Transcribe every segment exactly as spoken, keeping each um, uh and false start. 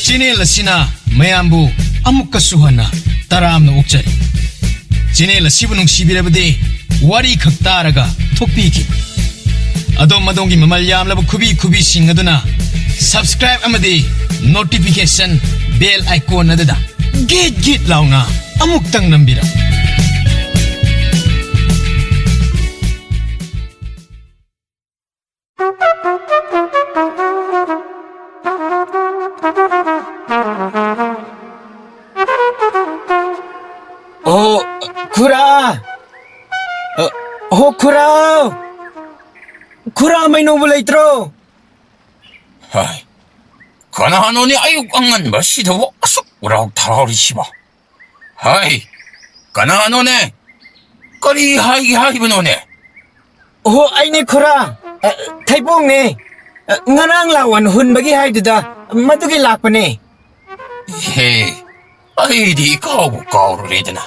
Channel ꯑꯁꯤꯅ ꯃꯌꯥꯝꯕꯨ ꯑꯃꯨꯛꯀꯁꯨ ꯍꯟꯅ ꯇꯔꯥꯝꯅ ꯑꯣꯛꯆꯔꯤ꯫ ꯆꯦꯅꯦꯜ ꯑꯁꯤꯕꯨ ꯅꯨꯡꯁꯤꯕꯤꯔꯕꯗꯤ ꯋꯥꯔꯤ ꯈꯛ ꯇꯥꯔꯒ ꯊꯣꯛꯄꯤꯈꯤ꯫ ꯑꯗꯣꯝ ꯑꯗꯣꯝꯒꯤ ꯃꯃꯜ ꯌꯥꯝꯂꯕ ꯈꯨꯕꯤ ꯈꯨꯕꯤꯁꯤꯡ ꯑꯗꯨꯅ subscribe ꯑꯃꯗꯤ notification bell icon ꯑꯗꯨꯗ ꯒꯤꯠ ꯒꯤꯠ ꯂꯥꯎꯅ ꯑꯃꯨꯛꯇꯪ ꯅꯝꯕꯤꯔꯝꯃꯨ꯫ ꯑꯣ, ꯈꯨꯔꯥ! ꯑ, ꯍꯣ, ꯈꯨꯔꯥ! ꯈꯨꯔꯥ, ꯃꯩꯅꯧꯕ ꯂꯩꯇ꯭ꯔꯣ? ꯍꯥꯏ, ꯀꯅꯥꯅꯣꯅꯦ ꯑꯌꯨꯛ ꯑꯉꯟꯕꯁꯤꯗꯕꯨ ꯑꯁꯨꯛ ꯎꯔꯥꯎ ꯊꯔꯥꯎꯔꯤꯁꯤꯕꯣ? ꯍꯥꯏ, ꯀꯅꯥꯅꯣꯅꯦ? ꯀꯔꯤ ꯍꯥꯏꯒꯦ ꯍꯥꯏꯕꯅꯣꯅꯦ? ꯑꯣꯍꯣ, ꯑꯩꯅꯦ ꯈꯨꯔꯥ꯫ ꯑ, ꯊꯩꯕꯣꯡꯅꯦ꯫ ꯑ, ꯉꯔꯥꯡ ꯂꯥꯋꯟ ꯍꯨꯟꯕꯒꯤ ꯍꯥꯏꯗꯨꯗ, ꯃꯗꯨꯒꯤ ꯂꯥꯛꯄꯅꯦ꯫ ꯏꯍꯦ, ꯑꯩꯗꯤ ꯏꯀꯥꯎꯕꯨ ꯀꯥꯎꯔꯨꯔꯦꯗꯅ꯫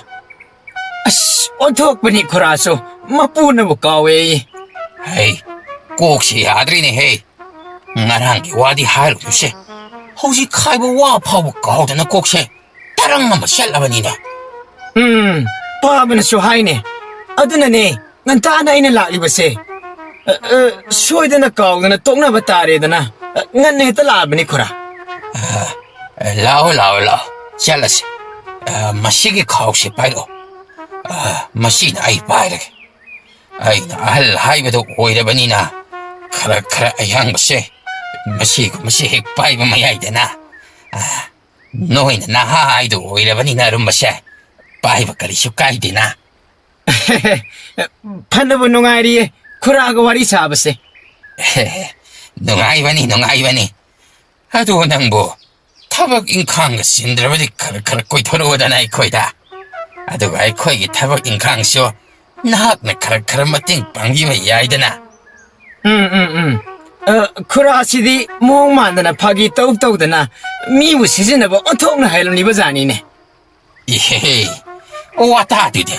ꯑꯁ, ꯑꯣꯟꯊꯣꯛꯄꯅꯤ ꯈꯨꯔꯥꯁꯨ, ꯃꯄꯨꯅꯕꯨ ꯀꯥꯎꯋꯦꯌꯦ꯫ ꯍꯩ, ꯀꯣꯛꯁꯦ ꯌꯥꯗ꯭ꯔꯦꯅꯦꯍꯦ꯫ ꯉꯔꯥꯡꯒꯤ ꯋꯥꯗꯤ ꯍꯥꯏꯔꯨꯅꯨꯁꯦ꯫ ꯍꯧꯖꯤꯛ ꯍꯥꯏꯕ ꯋꯥ ꯐꯥꯎꯕ ꯀꯥꯎꯗꯅ ꯀꯣꯛꯁꯦ ꯇꯔꯪ ꯑꯃ ꯆꯠꯂꯕꯅꯤꯅꯦ꯫ ꯎꯝ, ꯄꯥꯕꯅꯁꯨ ꯍꯥꯏꯅꯦ꯫ ꯑꯗꯨꯅꯅꯦ, ꯉꯟꯇꯥꯅ ꯑꯩꯅ ꯂꯥꯛꯂꯤꯕꯁꯦ꯫ ꯑ, ꯑ, ꯁꯣꯏꯗꯅ ꯀꯥꯎꯗꯅ ꯇꯣꯛꯅꯕ ꯇꯥꯔꯦꯗꯅ꯫ ꯑ, ꯉꯟꯅ ꯍꯦꯛꯇ ꯂꯥꯛꯑꯕꯅꯤ, ꯈꯨꯔꯥ꯫ ꯑ, ꯂꯥꯛꯑꯣ, ꯂꯥꯛꯑꯣ, ꯂꯥꯛꯑꯣ꯫ ꯆꯠꯂꯁꯤ꯫ ꯑ, ꯃꯁꯤꯒꯤ ꯈꯥꯎꯁꯤ ꯄꯥꯏꯔꯛꯑꯣ꯫ ꯑ, ꯃꯁꯤꯅ ꯑꯩ ꯄꯥꯏꯔꯒꯦ꯫ ꯑꯩꯅ ꯑꯍꯜ ꯍꯥꯏꯕꯗꯨ ꯑꯣꯏꯔꯕꯅꯤꯅ, ꯈꯔ ꯈꯔ ꯑꯌꯥꯡꯕꯁꯦ, ꯃꯁꯤꯒꯨꯝꯕꯁꯦ ꯍꯦꯛ ꯄꯥꯏꯕ ꯃꯌꯥꯏꯗꯅ꯫ ꯑ, ꯅꯣꯏꯅ ꯅꯍꯥ ꯍꯥꯏꯗꯨ ꯑꯣꯏꯔꯕꯅꯤꯅ ꯑꯔꯨꯝꯕꯁꯦ ꯄꯥꯏꯕ ꯀꯔꯤꯁꯨ ꯀꯥꯏꯗꯦꯅ꯫ ꯐꯅꯕꯨ ꯅꯨꯡꯉꯥꯏꯔꯤꯌꯦ ꯈꯨꯔꯥꯒ ꯋꯥꯔꯤ ꯁꯥꯕꯁꯦ꯫ ꯅꯨꯡꯉꯥꯏꯕꯅꯤ, ꯅꯨꯡꯉꯥꯏꯕꯅꯤ꯫ ꯑꯗꯨ ꯅꯪꯕꯨ ꯊꯕꯛ ꯏꯪꯈꯥꯡꯒ ꯆꯤꯟꯗ꯭ꯔꯕꯗꯤ ꯈꯔ ꯈꯔ ꯀꯣꯏꯊꯣꯔꯛꯎꯗꯅ ꯑꯩꯈꯣꯏꯗ꯫ ꯑꯗꯨꯒ ꯑꯩꯈꯣꯏꯒꯤ ꯊꯕꯛ ꯏꯪꯈꯥꯡꯁꯨ ꯅꯍꯥꯛꯅ ꯈꯔ ꯈꯔ ꯃꯇꯦꯡ ꯄꯥꯡꯕꯤꯕ ꯌꯥꯏꯗꯅ꯫ ꯎꯝ, ꯎꯝ, ꯎꯝ꯫ ꯑ, ꯈꯨꯔꯥꯁꯤꯗꯤ ꯃꯑꯣꯡ ꯃꯥꯟꯗꯅ ꯐꯥꯒꯤ ꯇꯧ ꯇꯧꯗꯅ ꯃꯤꯕꯨ ꯁꯤꯖꯤꯟꯅꯕ ꯑꯣꯟꯊꯣꯛꯅ ꯍꯩꯔꯝꯂꯤꯕ ꯖꯥꯠꯅꯤꯅꯦ꯫ ꯏꯍꯦ, ꯋꯥꯇꯥꯗꯨꯗꯤ꯫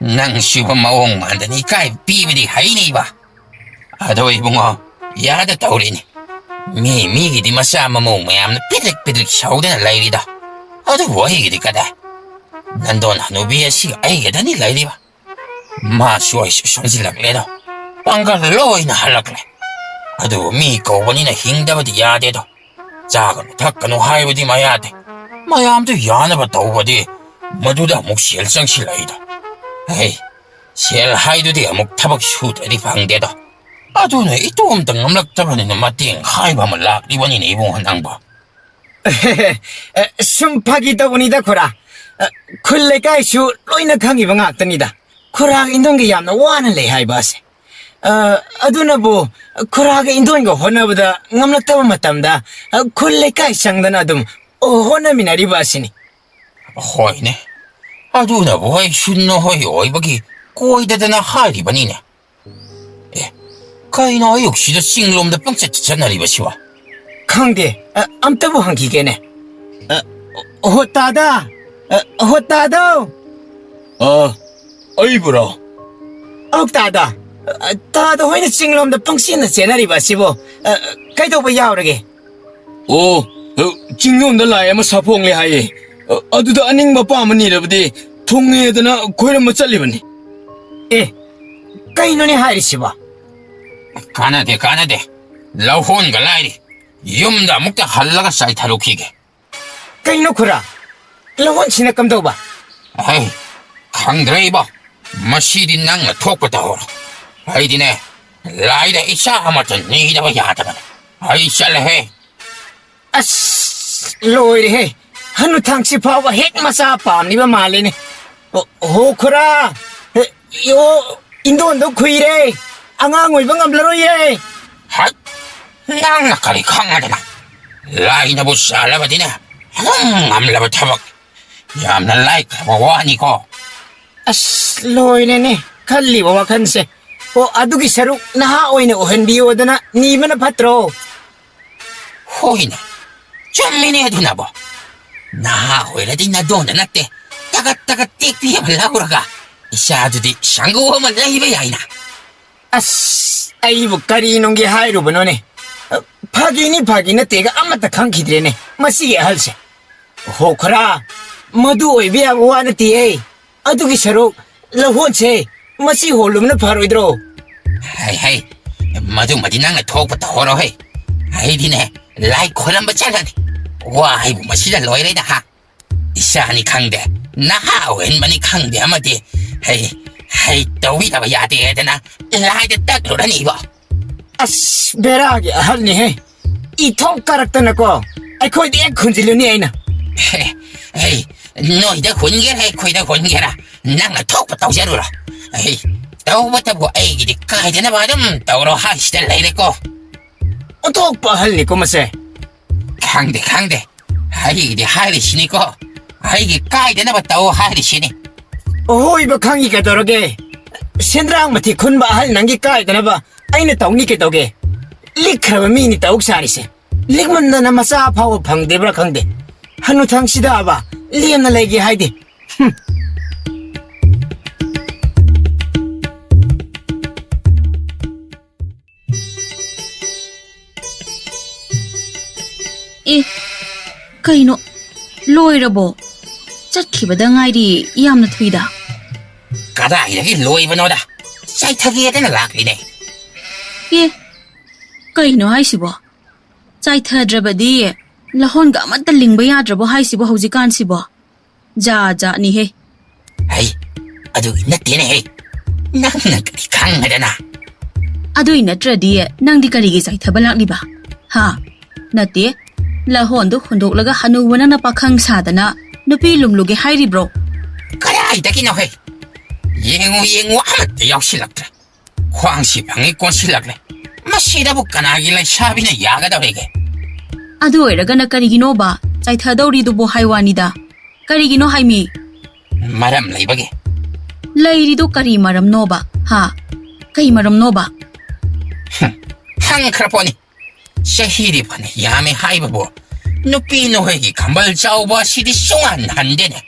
ꯅꯪꯁꯨꯕ ꯃꯑꯣꯡ ꯃꯥꯟꯗꯅ ꯏꯀꯥꯏ ꯄꯤꯕꯗꯤ ꯍꯩꯅꯤꯕ꯫ ꯑꯗꯣ ꯏꯕꯨꯡꯉꯣ, ꯌꯥꯗ ꯇꯧꯔꯤꯅꯤ꯫ ꯃꯤ ꯃꯤꯒꯤꯗꯤ ꯃꯆꯥ ꯃꯃꯧ ꯃꯌꯥꯝꯅ ꯄꯤꯗ꯭ꯔꯤꯛ ꯄꯤꯗ꯭ꯔꯤꯛ ꯁꯧꯗꯅ ꯂꯩꯔꯤꯗꯣ, ꯑꯗꯨꯕꯨ ꯑꯩꯒꯤꯗꯤ ꯀꯗꯥꯏ? ꯅꯟꯗꯣꯟ ꯍꯅꯨꯕꯤ ꯑꯁꯤ ꯑꯩꯒꯗꯅꯤ ꯂꯩꯔꯤꯕ꯫ ꯃꯥꯁꯨ ꯑꯩꯁꯨ ꯁꯣꯟꯖꯤꯜꯂꯛꯂꯦꯗꯣ, ꯄꯥꯡꯒꯜ ꯂꯣꯏꯅ ꯍꯜꯂꯛꯂꯦ꯫ ꯑꯗꯨꯕꯨ ꯃꯤ ꯀꯧꯕꯅꯤꯅ ꯍꯤꯡꯗꯕꯗꯤ ꯌꯥꯗꯦꯗꯣ꯫ ꯆꯥꯒꯅꯨ ꯊꯛꯀꯅꯨ ꯍꯥꯏꯕꯗꯤ ꯃꯌꯥꯗꯦ꯫ ꯃꯌꯥꯝꯗꯨ ꯌꯥꯅꯕ ꯇꯧꯕꯗꯤ ꯃꯗꯨꯗ ꯑꯃꯨꯛ ꯁꯦꯜ ꯆꯪꯁꯤꯜꯂꯛꯏꯗꯣ꯫ ꯍꯩ, ꯁꯦꯜ ꯍꯥꯏꯗꯨꯗꯤ ꯑꯃꯨꯛ ꯊꯕꯛ ꯁꯨꯗ꯭ꯔꯗꯤ ꯐꯪꯗꯦꯗꯣ꯫ ꯑꯗꯨꯅ ꯏꯇꯣꯝꯇ ꯉꯝꯂꯛꯇꯕꯅꯤꯅ ꯃꯇꯦꯡ ꯍꯥꯏꯕ ꯑꯃ ꯂꯥꯛꯂꯤꯕꯅꯤꯅꯦ ꯏꯕꯨꯡꯉꯣ ꯅꯪꯕꯣ꯫ ꯑꯦ, ꯁꯨꯝ ꯐꯥꯒꯤ ꯇꯧꯕꯅꯤꯗ ꯈꯨꯔꯥ꯫ ꯑ, ꯈꯨꯜ ꯂꯩꯀꯥꯏꯁꯨ ꯂꯣꯏꯅ ꯈꯪꯉꯤꯕ ꯉꯥꯛꯇꯅꯤꯗ꯫ ꯈꯨꯔꯥꯒ ꯏꯟꯗꯣꯟꯒ ꯌꯥꯝꯅ ꯋꯥꯅ ꯂꯩ ꯍꯥꯏꯕ ꯑꯁꯦ꯫ ꯑ, ꯑꯗꯨꯅꯕꯨ ꯈꯨꯔꯥꯒ ꯏꯟꯗꯣꯟꯒ ꯍꯣꯠꯅꯕꯗ ꯉꯝꯂꯛꯇꯕ ꯃꯇꯝꯗ, ꯑ, ꯈꯨꯜ ꯂꯩꯀꯥꯏ ꯆꯪꯗꯅ ꯑꯗꯨꯝ ꯍꯣꯠꯅꯃꯤꯟꯅꯔꯤꯕ ꯑꯁꯤꯅꯤ꯫ ꯍꯣꯏꯅꯦ, ꯑꯗꯨꯅꯕꯨ ꯑꯩꯁꯨ ꯅꯈꯣꯏ ꯑꯣꯏꯕꯒꯤ ꯀꯣꯏꯗꯗꯅ ꯍꯥꯏꯔꯤꯕꯅꯤꯅꯦ꯫ ꯑꯦ, ꯀꯩꯅꯣ ꯑꯌꯨꯛꯁꯤꯗ ꯆꯤꯡꯂꯣꯝꯗ ꯄꯪꯆꯠ ꯆꯠꯅꯔꯤꯕꯁꯤꯕꯣ? ꯈꯪꯗꯦ, ꯑ, ꯑꯝꯇꯕꯨ ꯍꯪꯈꯤꯒꯦꯅꯦ꯫ ꯑ, ꯍꯣ ꯇꯥꯗ, ꯑ, ꯍꯣ ꯇꯥꯗꯧ꯫ ꯑ, ꯑꯩꯕꯨꯔꯣ? ꯑꯧ ꯇꯥꯗ, ꯑ, ꯇꯥꯗ ꯍꯣꯏꯅ ꯆꯤꯡꯂꯣꯝꯗ ꯄꯪꯆꯦꯟꯅ ꯆꯦꯟꯅꯔꯤꯕ ꯑꯁꯤꯕꯨ, ꯑ, ꯀꯩꯗꯧꯕ ꯌꯥꯎꯔꯒꯦ? ꯑꯣ, ꯑ, ꯆꯤꯡꯂꯣꯝꯗ ꯂꯥꯏ ꯑꯃ ꯁꯥꯐꯣꯡꯂꯦ ꯍꯥꯏꯌꯦ꯫ ꯑ, ꯑꯗꯨꯗ ꯑꯅꯤꯡꯕ ꯑꯄꯥꯝꯕ ꯅꯤꯔꯕꯗꯤ ꯊꯨꯡꯉꯦꯗꯅ ꯈꯣꯏꯔꯝꯕ ꯆꯠꯂꯤꯕꯅꯤ꯫ ꯑꯦ, ꯀꯩꯅꯣꯅꯦ ꯍꯥꯏꯔꯤꯁꯤꯕꯣ? ꯀꯥꯟꯅꯗꯦ, ꯀꯥꯟꯅꯗꯦ꯫ ꯂꯧꯍꯣꯟꯒ ꯂꯥꯏꯔꯤ꯫ ꯌꯨꯝꯗ ꯑꯃꯨꯛꯇ ꯍꯜꯂꯒ ꯆꯥꯏꯊꯔꯨꯈꯤꯒꯦ꯫ ꯀꯩꯅꯣ ꯈꯨꯔꯥ? ꯂꯧꯍꯣꯟꯁꯤꯅ ꯀꯝꯗꯧꯕ? ꯑꯍꯩ, ꯈꯪꯗ꯭ꯔꯦ ꯏꯕꯣ꯫ ꯃꯁꯤꯗꯤ ꯅꯪꯅ ꯊꯣꯛꯄ ꯇꯧꯍꯧꯔꯣ꯫ ꯑꯩꯗꯤꯅꯦ, ꯂꯥꯏꯗ ꯏꯆꯥ ꯑꯃꯠꯇ ꯅꯤꯗꯕ ꯌꯥꯗꯕꯅꯦ꯫ ꯑꯩ ꯆꯠꯂꯦꯍꯦ꯫ ꯑꯁ, ꯂꯣꯏꯔꯦꯍꯦ꯫ ꯍꯅꯨꯊꯥꯡꯁꯤ ꯐꯥꯎꯕ ꯍꯦꯛ ꯃꯆꯥ ꯄꯥꯝꯂꯤꯕ ꯃꯥꯜꯂꯤꯅꯦ꯫ ꯑꯣ, ꯍꯣ ꯈꯨꯔꯥ, ꯍꯦ, ꯌꯣ, ꯏꯟꯗꯣꯟꯗꯣ ꯈꯨꯏꯔꯦ, ꯑꯉꯥꯡ ꯑꯣꯏꯕ ꯉꯝꯂꯔꯣꯏꯌꯦ꯫ ꯍꯠ, ꯅꯪꯅ ꯀꯔꯤ ꯈꯪꯉꯗꯅ? ꯂꯥꯏꯅꯕꯨ ꯆꯥꯜꯂꯕꯗꯤꯅꯦ, ꯑꯗꯨꯝ ꯉꯝꯂꯕ ꯊꯕꯛ꯫ ꯌꯥꯝꯅ ꯂꯥꯏꯈ꯭ꯔꯕ ꯋꯥꯅꯤꯀꯣ꯫ ꯑꯁ, ꯂꯣꯏꯔꯦꯅꯦ, ꯈꯜꯂꯤꯕ ꯋꯥꯈꯜꯁꯦ꯫ ꯑꯣ, ꯑꯗꯨꯒꯤ ꯁꯔꯨꯛ ꯅꯍꯥ ꯑꯣꯏꯅ ꯑꯣꯏꯍꯟꯕꯤꯌꯣꯗꯅ ꯅꯤꯕꯅ ꯐꯠꯇ꯭ꯔꯣ? ꯍꯣꯏꯅꯦ, ꯆꯨꯝꯃꯤꯅꯦ ꯑꯗꯨꯅꯕꯣ꯫ ꯅꯍꯥ ꯑꯣꯏꯔꯗꯤ ꯅꯗꯣꯟꯗ ꯅꯠꯇꯦ, ꯇꯒꯠ ꯇꯒꯠ ꯇꯦꯛꯄꯤ ꯑꯃ ꯂꯧꯔꯒ ꯏꯆꯥꯗꯨꯗꯤ ꯁꯪꯒꯣ ꯑꯃ ꯂꯩꯕ ꯌꯥꯏꯅ꯫ ꯑꯁ, ꯑꯩꯕꯨ ꯀꯔꯤ ꯅꯨꯡꯒꯤ ꯍꯥꯏꯔꯨꯕꯅꯣꯅꯦ? ꯐꯥꯒꯤꯅꯤ ꯐꯥꯒꯤ ꯅꯠꯇꯦꯒ ꯑꯃꯠꯇ ꯈꯪꯈꯤꯗ꯭ꯔꯦꯅꯦ ꯃꯁꯤꯒꯤ ꯑꯍꯜꯁꯦ꯫ ꯍꯣ ꯈꯔ, ꯃꯗꯨ ꯑꯣꯏꯕ ꯌꯥꯕ ꯋꯥ ꯅꯠꯇꯦꯍꯦ꯫ ꯑꯗꯨꯒꯤ ꯁꯔꯨꯛ ꯂꯧꯍꯣꯟꯁꯦ ꯃꯁꯤ ꯍꯣꯜꯂꯨꯕꯅ ꯐꯔꯣꯏꯗ꯭ꯔꯣ? ꯍꯩ ꯍꯩ, ꯃꯗꯨꯃꯗꯤ ꯅꯪꯅ ꯊꯣꯛꯄ ꯇꯧꯍꯧꯔꯣ ꯍꯩ꯫ ꯑꯩꯗꯤꯅꯦ, ꯂꯥꯏ ꯈꯣꯏꯔꯝꯕ ꯆꯠꯂꯅꯤ꯫ ꯋꯥ ꯍꯥꯏꯕꯨ ꯃꯁꯤꯗ ꯂꯣꯏꯔꯦꯗ ꯍꯥ꯫ ꯏꯁꯥꯅꯤ ꯈꯪꯗꯦ, ꯅꯍꯥ ꯑꯣꯏꯍꯟꯕꯅꯤ ꯈꯪꯗꯦ ꯑꯃꯗꯤ ꯍꯩ ꯍꯩ ꯇꯧꯕꯤꯗꯕ ꯌꯥꯗꯦꯗꯅ ꯂꯥꯏꯗ ꯇꯛꯂꯨꯔꯅꯤꯕꯣ꯫ ꯑꯁ, ꯕꯦꯔꯥꯒꯤ ꯑꯍꯜꯅꯤꯍꯦ꯫ ꯏꯊꯣꯛ ꯀꯥꯔꯛꯇꯅꯀꯣ, ꯑꯩꯈꯣꯏꯗ ꯍꯦꯛ ꯈꯨꯟꯖꯤꯜꯂꯨꯅꯤ ꯑꯩꯅ꯫ ꯍꯦ, ꯍꯦ, ꯅꯣꯏꯗ ꯍꯨꯟꯒꯦꯔꯥ, ꯑꯩꯈꯣꯏꯗ ꯍꯨꯟꯒꯦꯔꯥ, ꯅꯪꯅ ꯊꯣꯛꯄ ꯇꯧꯖꯔꯨꯔꯣ꯫ ꯑꯩ ꯇꯧꯕꯇꯕꯨ ꯑꯩꯒꯤꯗꯤ ꯀꯥꯏꯗꯅꯕ ꯑꯗꯨꯝ ꯇꯧꯔꯣ ꯍꯥꯏꯁꯤꯗ ꯂꯩꯔꯦꯀꯣ꯫ ꯑꯣꯟꯊꯣꯛꯄ ꯑꯍꯜꯅꯤꯀꯣ ꯃꯁꯦ꯫ ꯈꯪꯗꯦ, ꯈꯪꯗꯦ꯫ ꯑꯩꯒꯤꯗꯤ ꯍꯥꯏꯔꯤꯁꯤꯅꯤꯀꯣ꯫ ꯑꯩꯒꯤ ꯀꯥꯏꯗꯅꯕ ꯇꯧ ꯍꯥꯏꯔꯤꯁꯤꯅꯤ꯫ ꯑꯍꯣꯏꯕ ꯈꯪꯉꯤ ꯀꯩꯗꯧꯔꯒꯦ? ꯁꯦꯟꯗ꯭ꯔꯥꯡ ꯃꯊꯤ ꯈꯨꯟꯕ ꯑꯍꯜ ꯅꯪꯒꯤ ꯀꯥꯏꯗꯅꯕ ꯑꯩꯅ ꯇꯧꯅꯤ ꯀꯩꯗꯧꯒꯦ? ꯂꯤꯛꯈ꯭ꯔꯕ ꯃꯤꯅꯤ ꯇꯧ ꯁꯥꯔꯤꯁꯦ꯫ ꯂꯤꯛꯃꯟꯗꯅ ꯃꯆꯥ ꯐꯥꯎꯕ ꯐꯪꯗꯦꯕ꯭ꯔꯥ ꯈꯪꯗꯦ꯫ ꯍꯅꯨꯊꯪꯁꯤꯗꯕ ꯂꯦꯝꯅ ꯂꯩꯒꯦ ꯍꯥꯏꯗꯦ꯫ ꯍꯨꯝ꯫ ꯑꯦ, ꯀꯩꯅꯣ? ꯂꯣꯏꯔꯕꯣ? ꯆꯠꯈꯤꯕꯗ ꯉꯥꯏꯔꯤ, ꯌꯥꯝꯅ ꯊꯨꯏꯗ꯫ ꯀꯗꯥꯏꯗꯒꯤ ꯂꯣꯏꯕꯅꯣꯗ? ꯆꯥꯏꯊꯒꯦꯗꯅ ꯂꯥꯛꯂꯤꯅꯦ꯫ ꯑꯦ, ꯀꯩꯅꯣ ꯍꯥꯏꯁꯤꯕꯣ? ꯆꯥꯏꯊꯗ꯭ꯔꯕꯗꯤ ꯂꯍꯣꯟꯒ ꯑꯃꯠꯇ ꯂꯤꯡꯕ ꯌꯥꯗ꯭ꯔꯕꯣ ꯍꯥꯏꯁꯤꯕꯣ ꯍꯧꯖꯤꯛꯀꯥꯟꯁꯤꯕꯣ? ꯖꯥ ꯖꯥꯠꯅꯤꯍꯦ꯫ ꯍꯩ, ꯑꯗꯨꯒꯤ ꯅꯠꯇꯦꯅꯦꯍꯦ꯫ ꯅꯪꯅ ꯀꯔꯤ ꯈꯪꯉꯗꯅ? ꯑꯗꯨꯏ ꯅꯠꯇ꯭ꯔꯗꯤ ꯅꯪꯗꯤ ꯀꯔꯤꯒꯤ ꯆꯥꯏꯊꯕ ꯂꯥꯛꯂꯤꯕ? ꯍꯥ? ꯅꯠꯇꯦ, ꯂꯍꯣꯟꯗꯣ ꯍꯨꯟꯗꯣꯛꯂꯒ ꯍꯅꯨꯕ ꯅꯪꯅ ꯄꯥꯈꯪ ꯁꯥꯗꯅ ꯅꯨꯄꯤ ꯂꯨꯝꯂꯨꯒꯦ ꯍꯥꯏꯔꯤꯕ꯭ꯔꯣ? ꯀꯗꯥꯏꯗꯒꯤꯅꯣꯍꯦ? ꯌꯦꯡꯉꯨ, ꯌꯦꯡꯉꯨ, ꯑꯃꯠꯇ ꯌꯥꯎꯁꯤꯜꯂꯛꯇ꯭ꯔꯦ꯫ ꯈ꯭ꯋꯥꯡꯁꯤ ꯐꯪꯉꯤ ꯀꯣꯟꯁꯤꯜꯂꯛꯂꯦ꯫ ꯃꯁꯤꯗꯕꯨ ꯀꯅꯥꯒꯤ ꯂꯩꯁꯥꯕꯤꯅ ꯌꯥꯒꯗꯧꯔꯤꯒꯦ? ꯑꯗꯨ ꯑꯣꯏꯔꯒꯅ ꯀꯔꯤꯒꯤꯅꯣꯕ ꯆꯥꯏꯊꯗꯧꯔꯤꯗꯨꯕꯨ ꯍꯥꯏ ꯋꯥꯅꯤꯗ? ꯀꯔꯤꯒꯤꯅꯣ ꯍꯥꯏꯃꯤ? ꯃꯔꯝ ꯂꯩꯕꯒꯤ꯫ ꯂꯩꯔꯤꯗꯣ ꯀꯔꯤ ꯃꯔꯝꯅꯣꯕ? ꯍꯥ? ꯀꯩ ꯃꯔꯝꯅꯣꯕ? ꯍꯨꯝ, ꯈꯪꯈ꯭ꯔ ꯄꯣꯠꯅꯤ꯫ ꯆꯍꯤꯗꯤ ꯐꯅ ꯌꯥꯝꯃꯦ ꯍꯥꯏꯕꯕꯨ ꯅꯨꯄꯤ ꯅꯈꯣꯏꯒꯤ ꯈꯝꯕꯜ ꯆꯥꯎꯕ ꯑꯁꯤꯗꯤ ꯁꯨꯡꯍꯟ ꯍꯟꯗꯦꯅꯦ꯫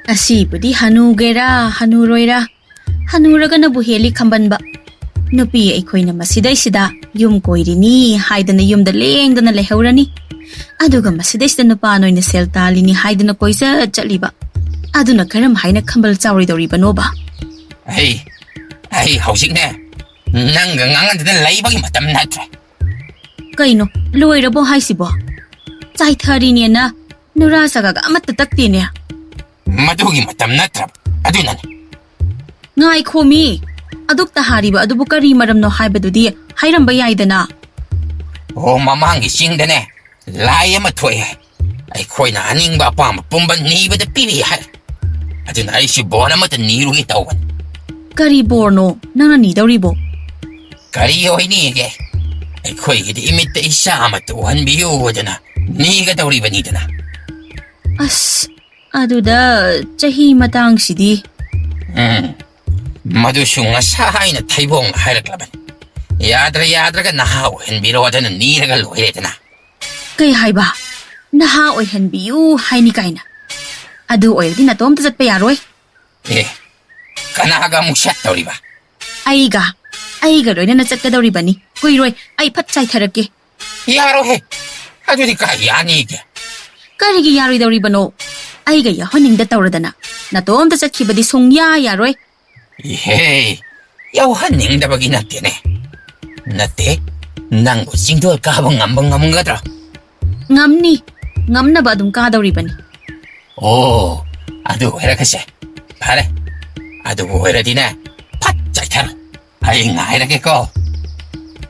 ꯑꯁꯤꯕꯨꯗꯤ ꯍꯅꯨꯒꯦꯔꯥ ꯍꯅꯨꯔꯣꯏꯔꯥ, ꯍꯅꯨꯔꯒꯅꯕꯨ ꯍꯦꯜꯂꯤ ꯈꯝꯕꯟꯕ꯫ ꯅꯨꯄꯤ ꯑꯩꯈꯣꯏꯅ ꯃꯁꯤꯗꯩꯁꯤꯗ ꯌꯨꯝ ꯀꯣꯏꯔꯤꯅꯤ ꯍꯥꯏꯗꯅ ꯌꯨꯝꯗ ꯂꯦꯡꯗꯅ ꯂꯩꯍꯧꯔꯅꯤ꯫ ꯑꯗꯨꯒ ꯃꯁꯤꯗꯩꯁꯤꯗ ꯅꯨꯄꯥ ꯅꯣꯏꯅ ꯁꯦꯜ ꯇꯥꯜꯂꯤꯅꯤ ꯍꯥꯏꯗꯅ ꯀꯣꯏꯆꯠ ꯆꯠꯂꯤꯕ꯫ ꯑꯗꯨꯅ ꯀꯔꯝ ꯍꯥꯏꯅ ꯈꯝꯕꯜ ꯆꯥꯎꯔꯣꯏꯗꯧꯔꯤꯕꯅꯣꯕ? ꯑꯩ ꯑꯩ ꯍꯧꯖꯤꯛꯅꯦ ꯅꯪꯒ ꯉꯥꯡꯅꯗꯅ ꯂꯩꯕꯒꯤ ꯃꯇꯝ ꯅꯠꯇ꯭ꯔꯦ꯫ ꯀꯩꯅꯣ, ꯂꯣꯏꯔꯕꯣ ꯍꯥꯏꯁꯤꯕꯣ? ꯆꯥꯏꯊꯔꯤꯅꯦꯅ ꯅꯨꯔꯥ ꯆꯒꯒ ꯑꯃꯠꯇ ꯇꯛꯇꯦꯅꯦ꯫ ꯃꯗꯨꯒꯤ ꯃꯇꯝ ꯅꯠꯇ꯭ꯔꯕ꯫ ꯑꯗꯨꯅꯅꯤ꯫ ꯉꯥꯏꯈꯣꯃꯤ, ꯑꯗꯨꯛꯇ ꯍꯥꯔꯤꯕ ꯑꯗꯨꯕꯨ ꯀꯔꯤ ꯃꯔꯝꯅꯣ ꯍꯥꯏꯕꯗꯨꯗꯤ ꯍꯥꯏꯔꯝꯕ ꯌꯥꯏꯗꯅ꯫ ꯑꯣ, ꯃꯃꯥꯡꯒꯤ ꯆꯤꯡꯗꯅꯦ ꯂꯥꯏ ꯑꯃ ꯊꯣꯛꯑꯦ ꯍꯥꯏ꯫ ꯑꯩꯈꯣꯏꯅ ꯑꯅꯤꯡꯕ ꯑꯄꯥꯝꯕ ꯄꯨꯝꯕ ꯅꯤꯕꯗ ꯄꯤꯔꯤ ꯍꯥꯏ꯫ ꯑꯗꯨꯅ ꯑꯩꯁꯨ ꯕꯣꯟ ꯑꯃꯇ ꯅꯤꯔꯨꯒꯦ ꯇꯧꯕꯅꯤ꯫ ꯀꯔꯤ ꯕꯣꯔꯅꯣ ꯅꯪꯅ ꯅꯤꯗꯧꯔꯤꯕꯣ? ꯀꯔꯤ ꯑꯣꯏꯅꯤꯒꯦ? ꯑꯩꯈꯣꯏꯒꯤꯗꯤ ꯏꯃꯤꯠꯇ ꯏꯆꯥ ꯑꯃ ꯎꯍꯟꯕꯤꯌꯨ ꯑꯗꯨꯅ ꯅꯤꯒꯗꯧꯔꯤꯕꯅꯤꯗꯅ꯫ ꯑꯁ, ꯑꯗꯨꯗ ꯆꯍꯤ ꯃꯇꯥꯡꯁꯤꯗꯤ꯫ ꯎꯝ, ꯃꯗꯨꯁꯨ ꯉꯁꯥꯏꯅ ꯊꯩꯕꯣꯡꯅ ꯍꯥꯏꯔꯛꯂꯕꯅꯤ꯫ ꯌꯥꯗ꯭ꯔ ꯌꯥꯗ꯭ꯔꯒ ꯅꯍꯥ ꯑꯣꯏꯍꯟꯕꯤꯔꯣ ꯑꯗꯨꯅ ꯅꯤꯔꯒ ꯂꯣꯏꯔꯦꯗꯅ꯫ ꯀꯩ ꯍꯥꯏꯕ? ꯅꯍꯥ ꯑꯣꯏꯍꯟꯕꯤꯌꯨ ꯍꯥꯏꯅꯤ ꯀꯥꯏꯅ? ꯑꯗꯨ ꯑꯣꯏꯔꯗꯤ ꯅꯇꯣꯝꯇ ꯆꯠꯄ ꯌꯥꯔꯣꯏ꯫ ꯑꯦ, ꯀꯅꯥꯒ ꯑꯃꯨꯛ ꯆꯠꯇꯧꯔꯤꯕ? ꯑꯩꯒ, ꯑꯩꯒ ꯂꯣꯏꯅꯅ ꯆꯠꯀꯗꯧꯔꯤꯕꯅꯤ꯫ ꯀꯨꯏꯔꯣꯏ, ꯑꯩ ꯐꯠ ꯆꯥꯏꯊꯔꯛꯀꯦ꯫ ꯌꯥꯔꯣꯏꯍꯦ, ꯑꯗꯨꯗꯤ ꯀꯥꯏ ꯌꯥꯅꯤꯒꯦ? ꯀꯔꯤꯒꯤ ꯌꯥꯔꯣꯏꯗꯧꯔꯤꯕꯅꯣ? ꯑꯩꯒ ꯌꯥꯎꯍꯟꯅꯤꯡꯗ ꯇꯧꯔꯗꯅ ꯅꯇꯣꯝꯇ ꯆꯠꯈꯤꯕꯗꯤ ꯁꯨꯡꯌꯥ ꯌꯥꯔꯣꯏ꯫ ꯏꯍꯦ, ꯌꯥꯎꯍꯟꯅꯤꯡꯗꯕꯒꯤ ꯅꯠꯇꯦꯅꯦ꯫ ꯅꯠꯇꯦ, ꯅꯪꯕꯨ ꯆꯤꯡꯗꯣꯜ ꯀꯥꯕ ꯉꯝꯕ ꯉꯝꯒꯗ꯭ꯔꯣ? ꯉꯝꯅꯤ, ꯉꯝꯅꯕ ꯑꯗꯨꯝ ꯀꯥꯗꯧꯔꯤꯕꯅꯤ꯫ ꯑꯣ, ꯑꯗꯨ ꯑꯣꯏꯔꯒꯁꯦ ꯐꯔꯦ꯫ ꯑꯗꯨꯕꯨ ꯑꯣꯏꯔꯗꯤꯅꯦ, ꯐꯠ ꯆꯥꯏꯊꯔꯣ꯫ ꯑꯩ ꯉꯥꯏꯔꯒꯦꯀꯣ꯫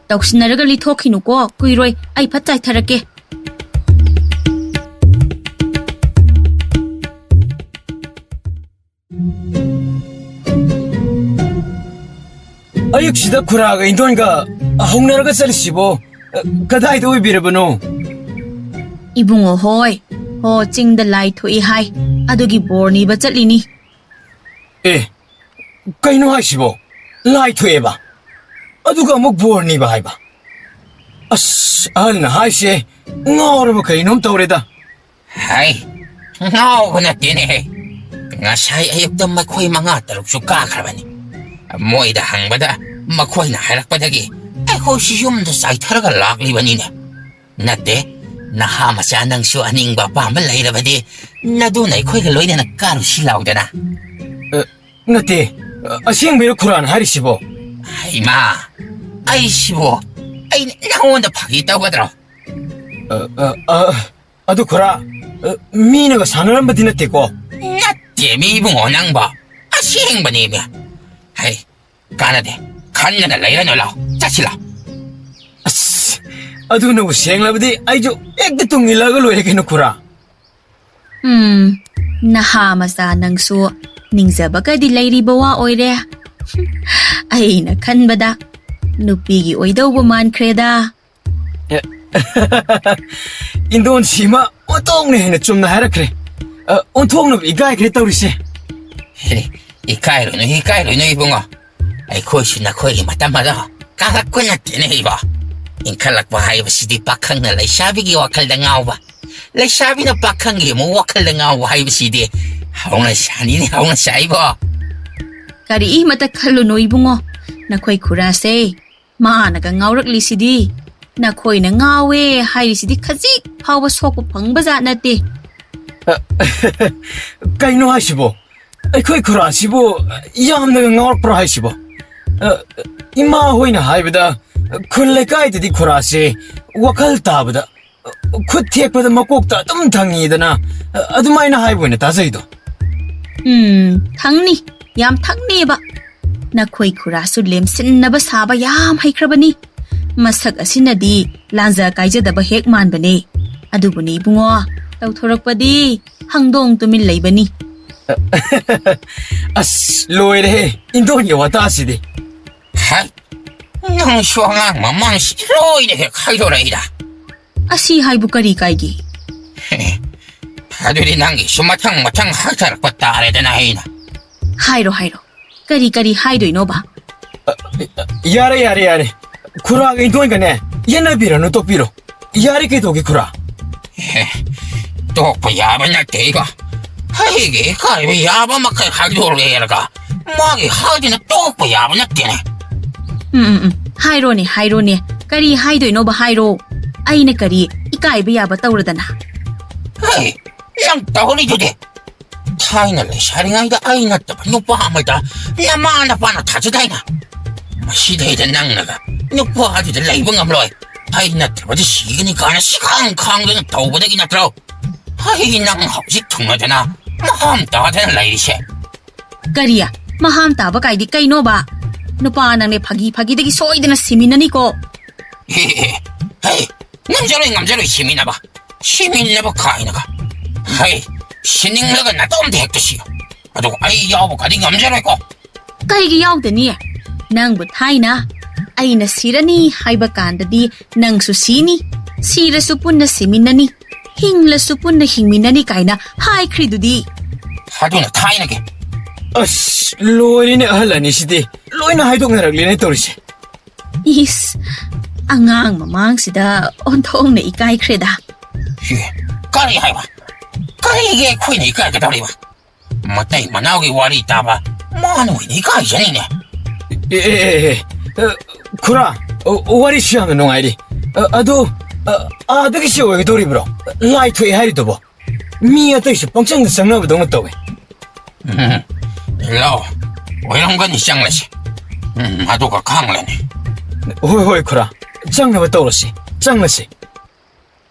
ꯇꯧꯁꯤꯟꯅꯔꯒ ꯂꯤꯊꯣꯛꯈꯤꯅꯨꯀꯣ, ꯀꯨꯏꯔꯣꯏ, ꯑꯩ ꯐꯠ ꯆꯥꯏꯊꯔꯛꯀꯦ꯫ ꯑꯌꯨꯛꯁꯤꯗ ꯈꯨꯔꯥꯒ ꯏꯟꯗꯣꯟꯒ ꯍꯧꯅꯔꯒ ꯆꯠꯂꯤꯁꯤꯕꯣ? ꯑ, ꯀꯗꯥꯏꯗ ꯑꯣꯏꯕꯤꯔꯕꯅꯣ? ꯏꯕꯨꯡꯉꯣ ꯍꯣꯏ, ꯍꯣ, ꯆꯤꯡꯗ ꯂꯥꯏ ꯊꯣꯛꯏ ꯍꯥꯏ, ꯑꯗꯨꯒꯤ ꯕꯣꯔ ꯅꯤꯕ ꯆꯠꯂꯤꯅꯤ꯫ ꯑꯦ, ꯀꯩꯅꯣ ꯍꯥꯏꯁꯤꯕꯣ? ꯂꯥꯏ ꯊꯣꯛꯑꯦꯕ? ꯑꯗꯨꯒ ꯑꯃꯨꯛ ꯕꯣꯔ ꯅꯤꯕ ꯍꯥꯏꯕ? ꯑꯁ, ꯑꯍꯜꯅ ꯍꯥꯏꯁꯦ ꯉꯥꯎꯔꯕ ꯀꯩꯅꯣꯝ ꯇꯧꯔꯦꯗ꯫ ꯍꯥꯏ, ꯉꯥꯎꯕ ꯅꯠꯇꯦꯅꯦꯍꯦ꯫ ꯉꯁꯥꯏ ꯑꯌꯨꯛꯇ ꯃꯈꯣꯏ ꯃꯉꯥ ꯇꯔꯨꯛꯁꯨ ꯀꯥꯈ꯭ꯔꯕꯅꯤ꯫ ꯃꯣꯏꯗ ꯍꯪꯕꯗ ꯃꯈꯣꯏꯅ ꯍꯥꯏꯔꯛꯄꯗꯒꯤ ꯑꯩꯈꯣꯏꯁꯨ ꯌꯨꯝꯗ ꯆꯥꯏꯊꯔꯒ ꯂꯥꯛꯂꯤꯕꯅꯤꯅꯦ꯫ ꯅꯠꯇꯦ, ꯅꯍꯥ ꯃꯆꯥ ꯅꯪꯁꯨ ꯑꯅꯤꯡꯕ ꯑꯄꯥꯝꯕ ꯂꯩꯔꯕꯗꯤ ꯅꯗꯨꯅ ꯑꯩꯈꯣꯏꯒ ꯂꯣꯏꯅꯅ ꯀꯥꯔꯨꯁꯤ ꯂꯥꯎꯗꯅ꯫ ꯑ, ꯅꯠꯇꯦ, ꯑ, ꯑꯁꯦꯡꯕꯩꯔꯣ ꯈꯨꯔꯥꯅ ꯍꯥꯏꯔꯤꯁꯤꯕꯣ? ꯍꯩꯃꯥ, ꯑꯩꯁꯤꯕꯨ, ꯑꯩꯅ ꯅꯉꯣꯟꯗ ꯐꯥꯒꯤ ꯇꯧꯒꯗ꯭ꯔꯣ? ꯑ, ꯑ, ꯑ, ꯑꯗꯨ ꯈꯨꯔꯥ, ꯑ, ꯃꯤꯅꯒ ꯁꯥꯟꯅꯔꯝꯕꯗꯤ ꯅꯠꯇꯦꯀꯣ? ꯅꯠꯇꯦ ꯃꯤ ꯏꯕꯨꯡꯉꯣ ꯅꯪꯕꯣ, ꯑꯁꯦꯡꯕꯅꯦꯃꯤ꯫ ꯍꯩ, ꯀꯥꯟꯅꯗꯦ, ꯈꯟꯗꯅ ꯂꯩꯔꯅꯨ ꯂꯥꯎ, ꯆꯠꯁꯤ ꯂꯥꯎ꯫ ꯑꯁ, ꯑꯗꯨꯅꯕꯨ ꯁꯦꯡꯂꯕꯗꯤ ꯑꯩꯁꯨ ꯍꯦꯛꯇ ꯇꯨꯡ ꯏꯜꯂꯒ ꯂꯣꯏꯔꯦ ꯀꯩꯅꯣ ꯈꯨꯔꯥ꯫ ꯎꯝ, ꯅꯍꯥ ꯃꯆꯥ ꯅꯪꯁꯨ ꯅꯤꯡꯖꯕꯒꯗꯤ ꯂꯩꯔꯤꯕ ꯋꯥ ꯑꯣꯏꯔꯦ꯫ ꯑꯩꯅ ꯈꯟꯕꯗ ꯅꯨꯄꯤꯒꯤ ꯑꯣꯏꯗꯧꯕ ꯃꯥꯟꯈ꯭ꯔꯦꯗ꯫ ꯏꯟꯗꯣꯟꯁꯤꯃ ꯑꯣꯟꯊꯣꯛꯅ ꯍꯦꯟꯅ ꯆꯨꯝꯅ ꯍꯥꯏꯔꯛꯈ꯭ꯔꯦ꯫ ꯑ, ꯑꯣꯟꯊꯣꯛꯅꯕ ꯏꯀꯥꯏꯈ꯭ꯔꯦ ꯇꯧꯔꯤꯁꯦ꯫ ꯍꯦ, ꯏꯀꯥꯏꯔꯨꯅꯨ, ꯏꯀꯥꯏꯔꯨꯅꯨ ꯏꯕꯨꯡꯉꯣ꯫ ꯑꯩꯈꯣꯏꯁꯨ ꯅꯈꯣꯏꯒꯤ ꯃꯇꯝ ꯑꯗꯣ ꯀꯥꯡꯂꯛꯄ ꯅꯠꯇꯦꯅꯦ ꯏꯕꯣ꯫ ꯏꯟꯈꯠꯂꯛꯄ ꯍꯥꯏꯕꯁꯤꯗꯤ ꯄꯥꯈꯪꯅ ꯂꯩꯁꯥꯕꯤꯒꯤ ꯋꯥꯈꯜꯗ ꯉꯥꯎꯕ, ꯂꯩꯁꯥꯕꯤꯅ ꯄꯥꯈꯪꯒꯤ ꯑꯃꯨꯛ ꯋꯥꯈꯜꯗ ꯉꯥꯎꯕ ꯍꯥꯏꯕꯁꯤꯗꯤ ꯍꯧꯅ ꯁꯥꯅꯤꯅꯦ, ꯍꯧꯅ ꯁꯥꯏꯕꯣ꯫ ꯀꯔꯤꯃꯇ ꯈꯜꯂꯨꯅꯨ ꯏꯕꯨꯡꯉꯣ, ꯅꯈꯣꯏ ꯈꯨꯔꯥꯁꯦ ꯃꯥꯅꯒ ꯉꯥꯎꯔꯛꯂꯤꯁꯤꯗꯤ꯫ ꯅꯈꯣꯏꯅ ꯉꯥꯎꯋꯦ ꯍꯥꯏꯔꯤꯁꯤꯗꯤ ꯈꯖꯤꯛ ꯐꯥꯎꯕ ꯁꯣꯛꯄ ꯐꯪꯕ ꯖꯥꯠ ꯅꯠꯇꯦ꯫ ꯀꯩꯅꯣ ꯍꯥꯏꯁꯤꯕꯣ? ꯑꯩꯈꯣꯏ ꯈꯨꯔꯥꯁꯤꯕꯨ ꯌꯥꯝꯅꯒ ꯉꯥꯎꯔꯛꯄ꯭ꯔꯣ ꯍꯥꯏꯁꯤꯕꯣ? ꯑ, ꯏꯃꯥ ꯍꯣꯏꯅ ꯍꯥꯏꯕꯗ ꯈꯨꯜ ꯂꯩꯀꯥꯏꯗꯗꯤ ꯈꯨꯔꯥꯁꯦ ꯋꯥꯈꯜ ꯇꯥꯕꯗ ꯈꯨꯠ ꯊꯦꯛꯄꯗ ꯃꯀꯣꯛꯇ ꯑꯗꯨꯝ ꯊꯪꯉꯤꯗꯅ, ꯑꯗꯨꯃꯥꯏꯅ ꯍꯥꯏꯕ ꯑꯣꯏꯅ ꯇꯥꯖꯩꯗꯣ꯫ ꯎꯝ, ꯊꯪꯅꯤ, ꯌꯥꯝ ꯊꯪꯅꯤꯕ꯫ ꯅꯈꯣꯏ ꯈꯨꯔꯥꯁꯨ ꯂꯦꯝꯁꯤꯟꯅꯕ ꯁꯥꯕ ꯌꯥꯝ ꯍꯩꯈ꯭ꯔꯕꯅꯤ꯫ ꯃꯁꯛ ꯑꯁꯤꯅꯗꯤ ꯂꯥꯟꯖ ꯀꯥꯏꯖꯗꯕ ꯍꯦꯛ ꯃꯥꯟꯕꯅꯦ꯫ ꯑꯗꯨꯕꯨꯅꯤ ꯏꯕꯨꯡꯉꯣ, ꯇꯧꯊꯣꯔꯛꯄꯗꯤ ꯍꯪꯗꯣꯡ ꯇꯨꯃꯤꯟ ꯂꯩꯕꯅꯤ꯫ ꯑꯁ, ꯂꯣꯏꯔꯦꯍꯦ, ꯏꯟꯗꯣꯟꯒꯤ ꯋꯥꯇꯥꯁꯤꯗꯤ꯫ ꯍꯥꯏ, ꯅꯪꯁꯨ ꯑꯉꯥꯡ ꯃꯃꯥꯡꯁꯤꯗꯤ ꯂꯣꯏꯅ ꯍꯦꯛ ꯍꯥꯏꯗꯣꯔꯛꯏꯔꯥ? ꯑꯁꯤ ꯍꯥꯏꯕꯨ ꯀꯔꯤ ꯀꯥꯏꯒꯦ? ꯑꯗꯨꯗꯤ ꯅꯪꯒꯤꯁꯨ ꯃꯊꯪ ꯃꯊꯪ ꯍꯥꯏꯊꯔꯛꯄ ꯇꯥꯔꯦꯗꯅ ꯑꯩꯅ꯫ ꯍꯥꯏꯔꯣ, ꯍꯥꯏꯔꯣ꯫ ꯀꯔꯤ ꯀꯔꯤ ꯍꯥꯏꯗꯣꯏꯅꯣꯕ? ꯌꯥꯔꯦ, ꯌꯥꯔꯦ, ꯌꯥꯔꯦ꯫ ꯈꯨꯔꯥꯒ ꯏꯟꯗꯣꯟꯒꯅꯦ ꯌꯦꯠꯅꯕꯤꯔꯅꯨ, ꯇꯣꯛꯄꯤꯔꯣ꯫ ꯌꯥꯔꯦ, ꯀꯩꯗꯧꯒꯦ ꯈꯨꯔꯥ? ꯑꯦ, ꯇꯣꯛꯄ ꯌꯥꯕ ꯅꯠꯇꯦ ꯏꯕꯣ꯫ ꯑꯩꯒꯤ ꯏꯀꯥꯏꯕ ꯌꯥꯕ ꯃꯈꯩ ꯍꯥꯏꯗꯣꯛꯂꯦꯔꯒ ꯃꯥꯒꯤ ꯍꯥꯏꯗꯅ ꯇꯣꯛꯄ ꯌꯥꯕ ꯅꯠꯇꯦꯅꯦ꯫ ꯎꯝ, ꯎꯝ, ꯎꯝ꯫ ꯍꯥꯏꯔꯣꯅꯦ, ꯍꯥꯏꯔꯣꯅꯦ꯫ ꯀꯔꯤ ꯍꯥꯏꯗꯣꯏꯅꯣꯕ, ꯍꯥꯏꯔꯣ꯫ ꯑꯩꯅ ꯀꯔꯤ ꯏꯀꯥꯏꯕ ꯌꯥꯕ ꯇꯧꯔꯗꯅ? ꯍꯦ, ꯅꯪ ꯇꯧꯔꯤꯗꯨꯗꯤ꯫ ꯊꯥꯏꯅ ꯂꯩꯁꯥꯔꯤꯉꯩꯗ ꯑꯩ ꯅꯠꯇꯕ ꯅꯨꯄꯥ ꯑꯃꯗ ꯅꯃꯥ ꯅꯄꯥꯅ ꯊꯥꯖꯗꯥꯏꯅ? ꯃꯁꯤꯗꯩꯗ ꯅꯪꯅꯒ ꯅꯨꯄꯥꯗꯨꯗ ꯂꯩꯕ ꯉꯝꯂꯣꯏ, ꯑꯩ ꯅꯠꯇ꯭ꯔꯕꯗꯤ ꯁꯤꯒꯅꯤ ꯀꯥꯏꯅ ꯁꯤꯈꯥꯡ ꯈꯥꯡꯗꯅ ꯇꯧꯕꯗꯒꯤ ꯅꯠꯇ꯭ꯔꯣ ꯑꯩ ꯅꯪ ꯍꯧꯖꯤꯛ ꯊꯨꯡꯅꯗꯅ ꯃꯍꯥꯝ ꯇꯥꯗꯅ ꯂꯩꯔꯤꯁꯦ? ꯀꯔꯤ? ꯃꯍꯥꯝ ꯇꯥꯕ ꯀꯥꯏꯗꯤ ꯀꯩꯅꯣꯕ? ꯅꯨꯄꯥ ꯅꯪꯅꯦ ꯐꯥꯒꯤ ꯐꯥꯒꯤꯗꯒꯤ ꯁꯣꯏꯗꯅ ꯁꯤꯃꯤꯟꯅꯅꯤꯀꯣ꯫ ꯑꯦ, ꯑꯦ, ꯑꯦ, ꯍꯦ, ꯉꯝꯖꯔꯣꯏ, ꯉꯝꯖꯔꯣꯏ ꯁꯤꯃꯤꯟꯅꯕ꯫ ꯁꯤꯃꯤꯟꯅꯕ ꯀꯥꯏꯅꯒ꯫ ꯍꯩ, ꯁꯤꯅꯤꯡꯂꯒ ꯅꯇꯣꯝꯇ ꯍꯦꯛꯇ ꯁꯤꯌꯨ꯫ ꯑꯗꯨꯒ ꯑꯩ ꯌꯥꯎꯕꯒꯗꯤ ꯉꯝꯖꯔꯣꯏꯀꯣ꯫ ꯀꯩꯒꯤ ꯌꯥꯎꯗꯅꯤ? ꯅꯪꯕꯨ ꯊꯥꯏꯅ ꯑꯩꯅ ꯁꯤꯔꯅꯤ ꯍꯥꯏꯕ ꯀꯥꯟꯗꯗꯤ ꯅꯪꯁꯨ ꯁꯤꯅꯤ, ꯁꯤꯔꯁꯨ ꯄꯨꯟꯅ ꯁꯤꯃꯤꯟꯅꯅꯤ, ꯍꯤꯡꯂꯁꯨ ꯄꯨꯟꯅ ꯍꯤꯡꯃꯤꯟꯅꯅꯤ ꯀꯥꯏꯅ ꯍꯥꯏꯈ꯭ꯔꯤꯗꯨꯗꯤ꯫ ꯑꯗꯨꯅ ꯊꯥꯏꯅꯒꯤ꯫ ꯑꯁ, ꯂꯣꯏꯔꯦꯅꯦ ꯑꯍꯜ ꯑꯅꯤꯁꯤꯗꯤ꯫ ꯂꯣꯏꯅ ꯍꯥꯏꯗꯣꯛꯅꯔꯛꯂꯦꯅꯦ ꯇꯧꯔꯤꯁꯦ꯫ ꯏꯁ, ꯑꯉꯥꯡ ꯃꯃꯥꯡꯁꯤꯗ ꯑꯣꯟꯊꯣꯛꯅ ꯏꯀꯥꯏꯈ꯭ꯔꯦꯗ꯫ ꯁꯤ ꯀꯔꯤ ꯍꯥꯏꯕ? ꯀꯔꯤꯒꯤ ꯑꯩꯈꯣꯏꯅ ꯏꯀꯥꯏꯒꯗꯧꯔꯤꯕ? ꯃꯇꯩ ꯃꯅꯥꯎꯒꯤ ꯋꯥꯔꯤ ꯇꯥꯕ ꯃꯥꯅ ꯑꯣꯏꯅ ꯏꯀꯥꯏꯖꯅꯤꯅꯦ꯫ ꯑꯦ, ꯑꯦ, ꯑꯦ, ꯑꯦ, ꯑ, ꯈꯨꯔꯥ, ꯑ, ꯋꯥꯔꯤꯁꯨ ꯌꯥꯝꯅ ꯅꯨꯡꯉꯥꯏꯔꯤ꯫ ꯑ, ꯑꯗꯣ, ꯑ, ꯑꯥꯗꯒꯤꯁꯨ ꯑꯣꯏꯒꯗꯧꯔꯤꯕ꯭ꯔꯣ? ꯂꯥꯏ ꯊꯣꯛꯑꯦ ꯍꯥꯏꯔꯤꯗꯨꯕꯣ? ꯃꯤ ꯑꯇꯩꯁꯨ ꯄꯪꯆꯪꯗ ꯆꯪꯅꯕꯗꯧꯅ ꯇꯧꯋꯦ꯫ ꯎꯝ, ꯂꯥꯛꯑꯣ, ꯑꯣꯏꯔꯝꯒꯅꯤ, ꯆꯪꯂꯁꯤ꯫ ꯎꯝ, ꯑꯗꯨꯒ ꯈꯪꯂꯅꯤ꯫ ꯍꯣꯏ, ꯍꯣꯏ, ꯈꯨꯔꯥ, ꯆꯪꯅꯕ ꯇꯧꯔꯁꯤ, ꯆꯪꯂꯁꯤ꯫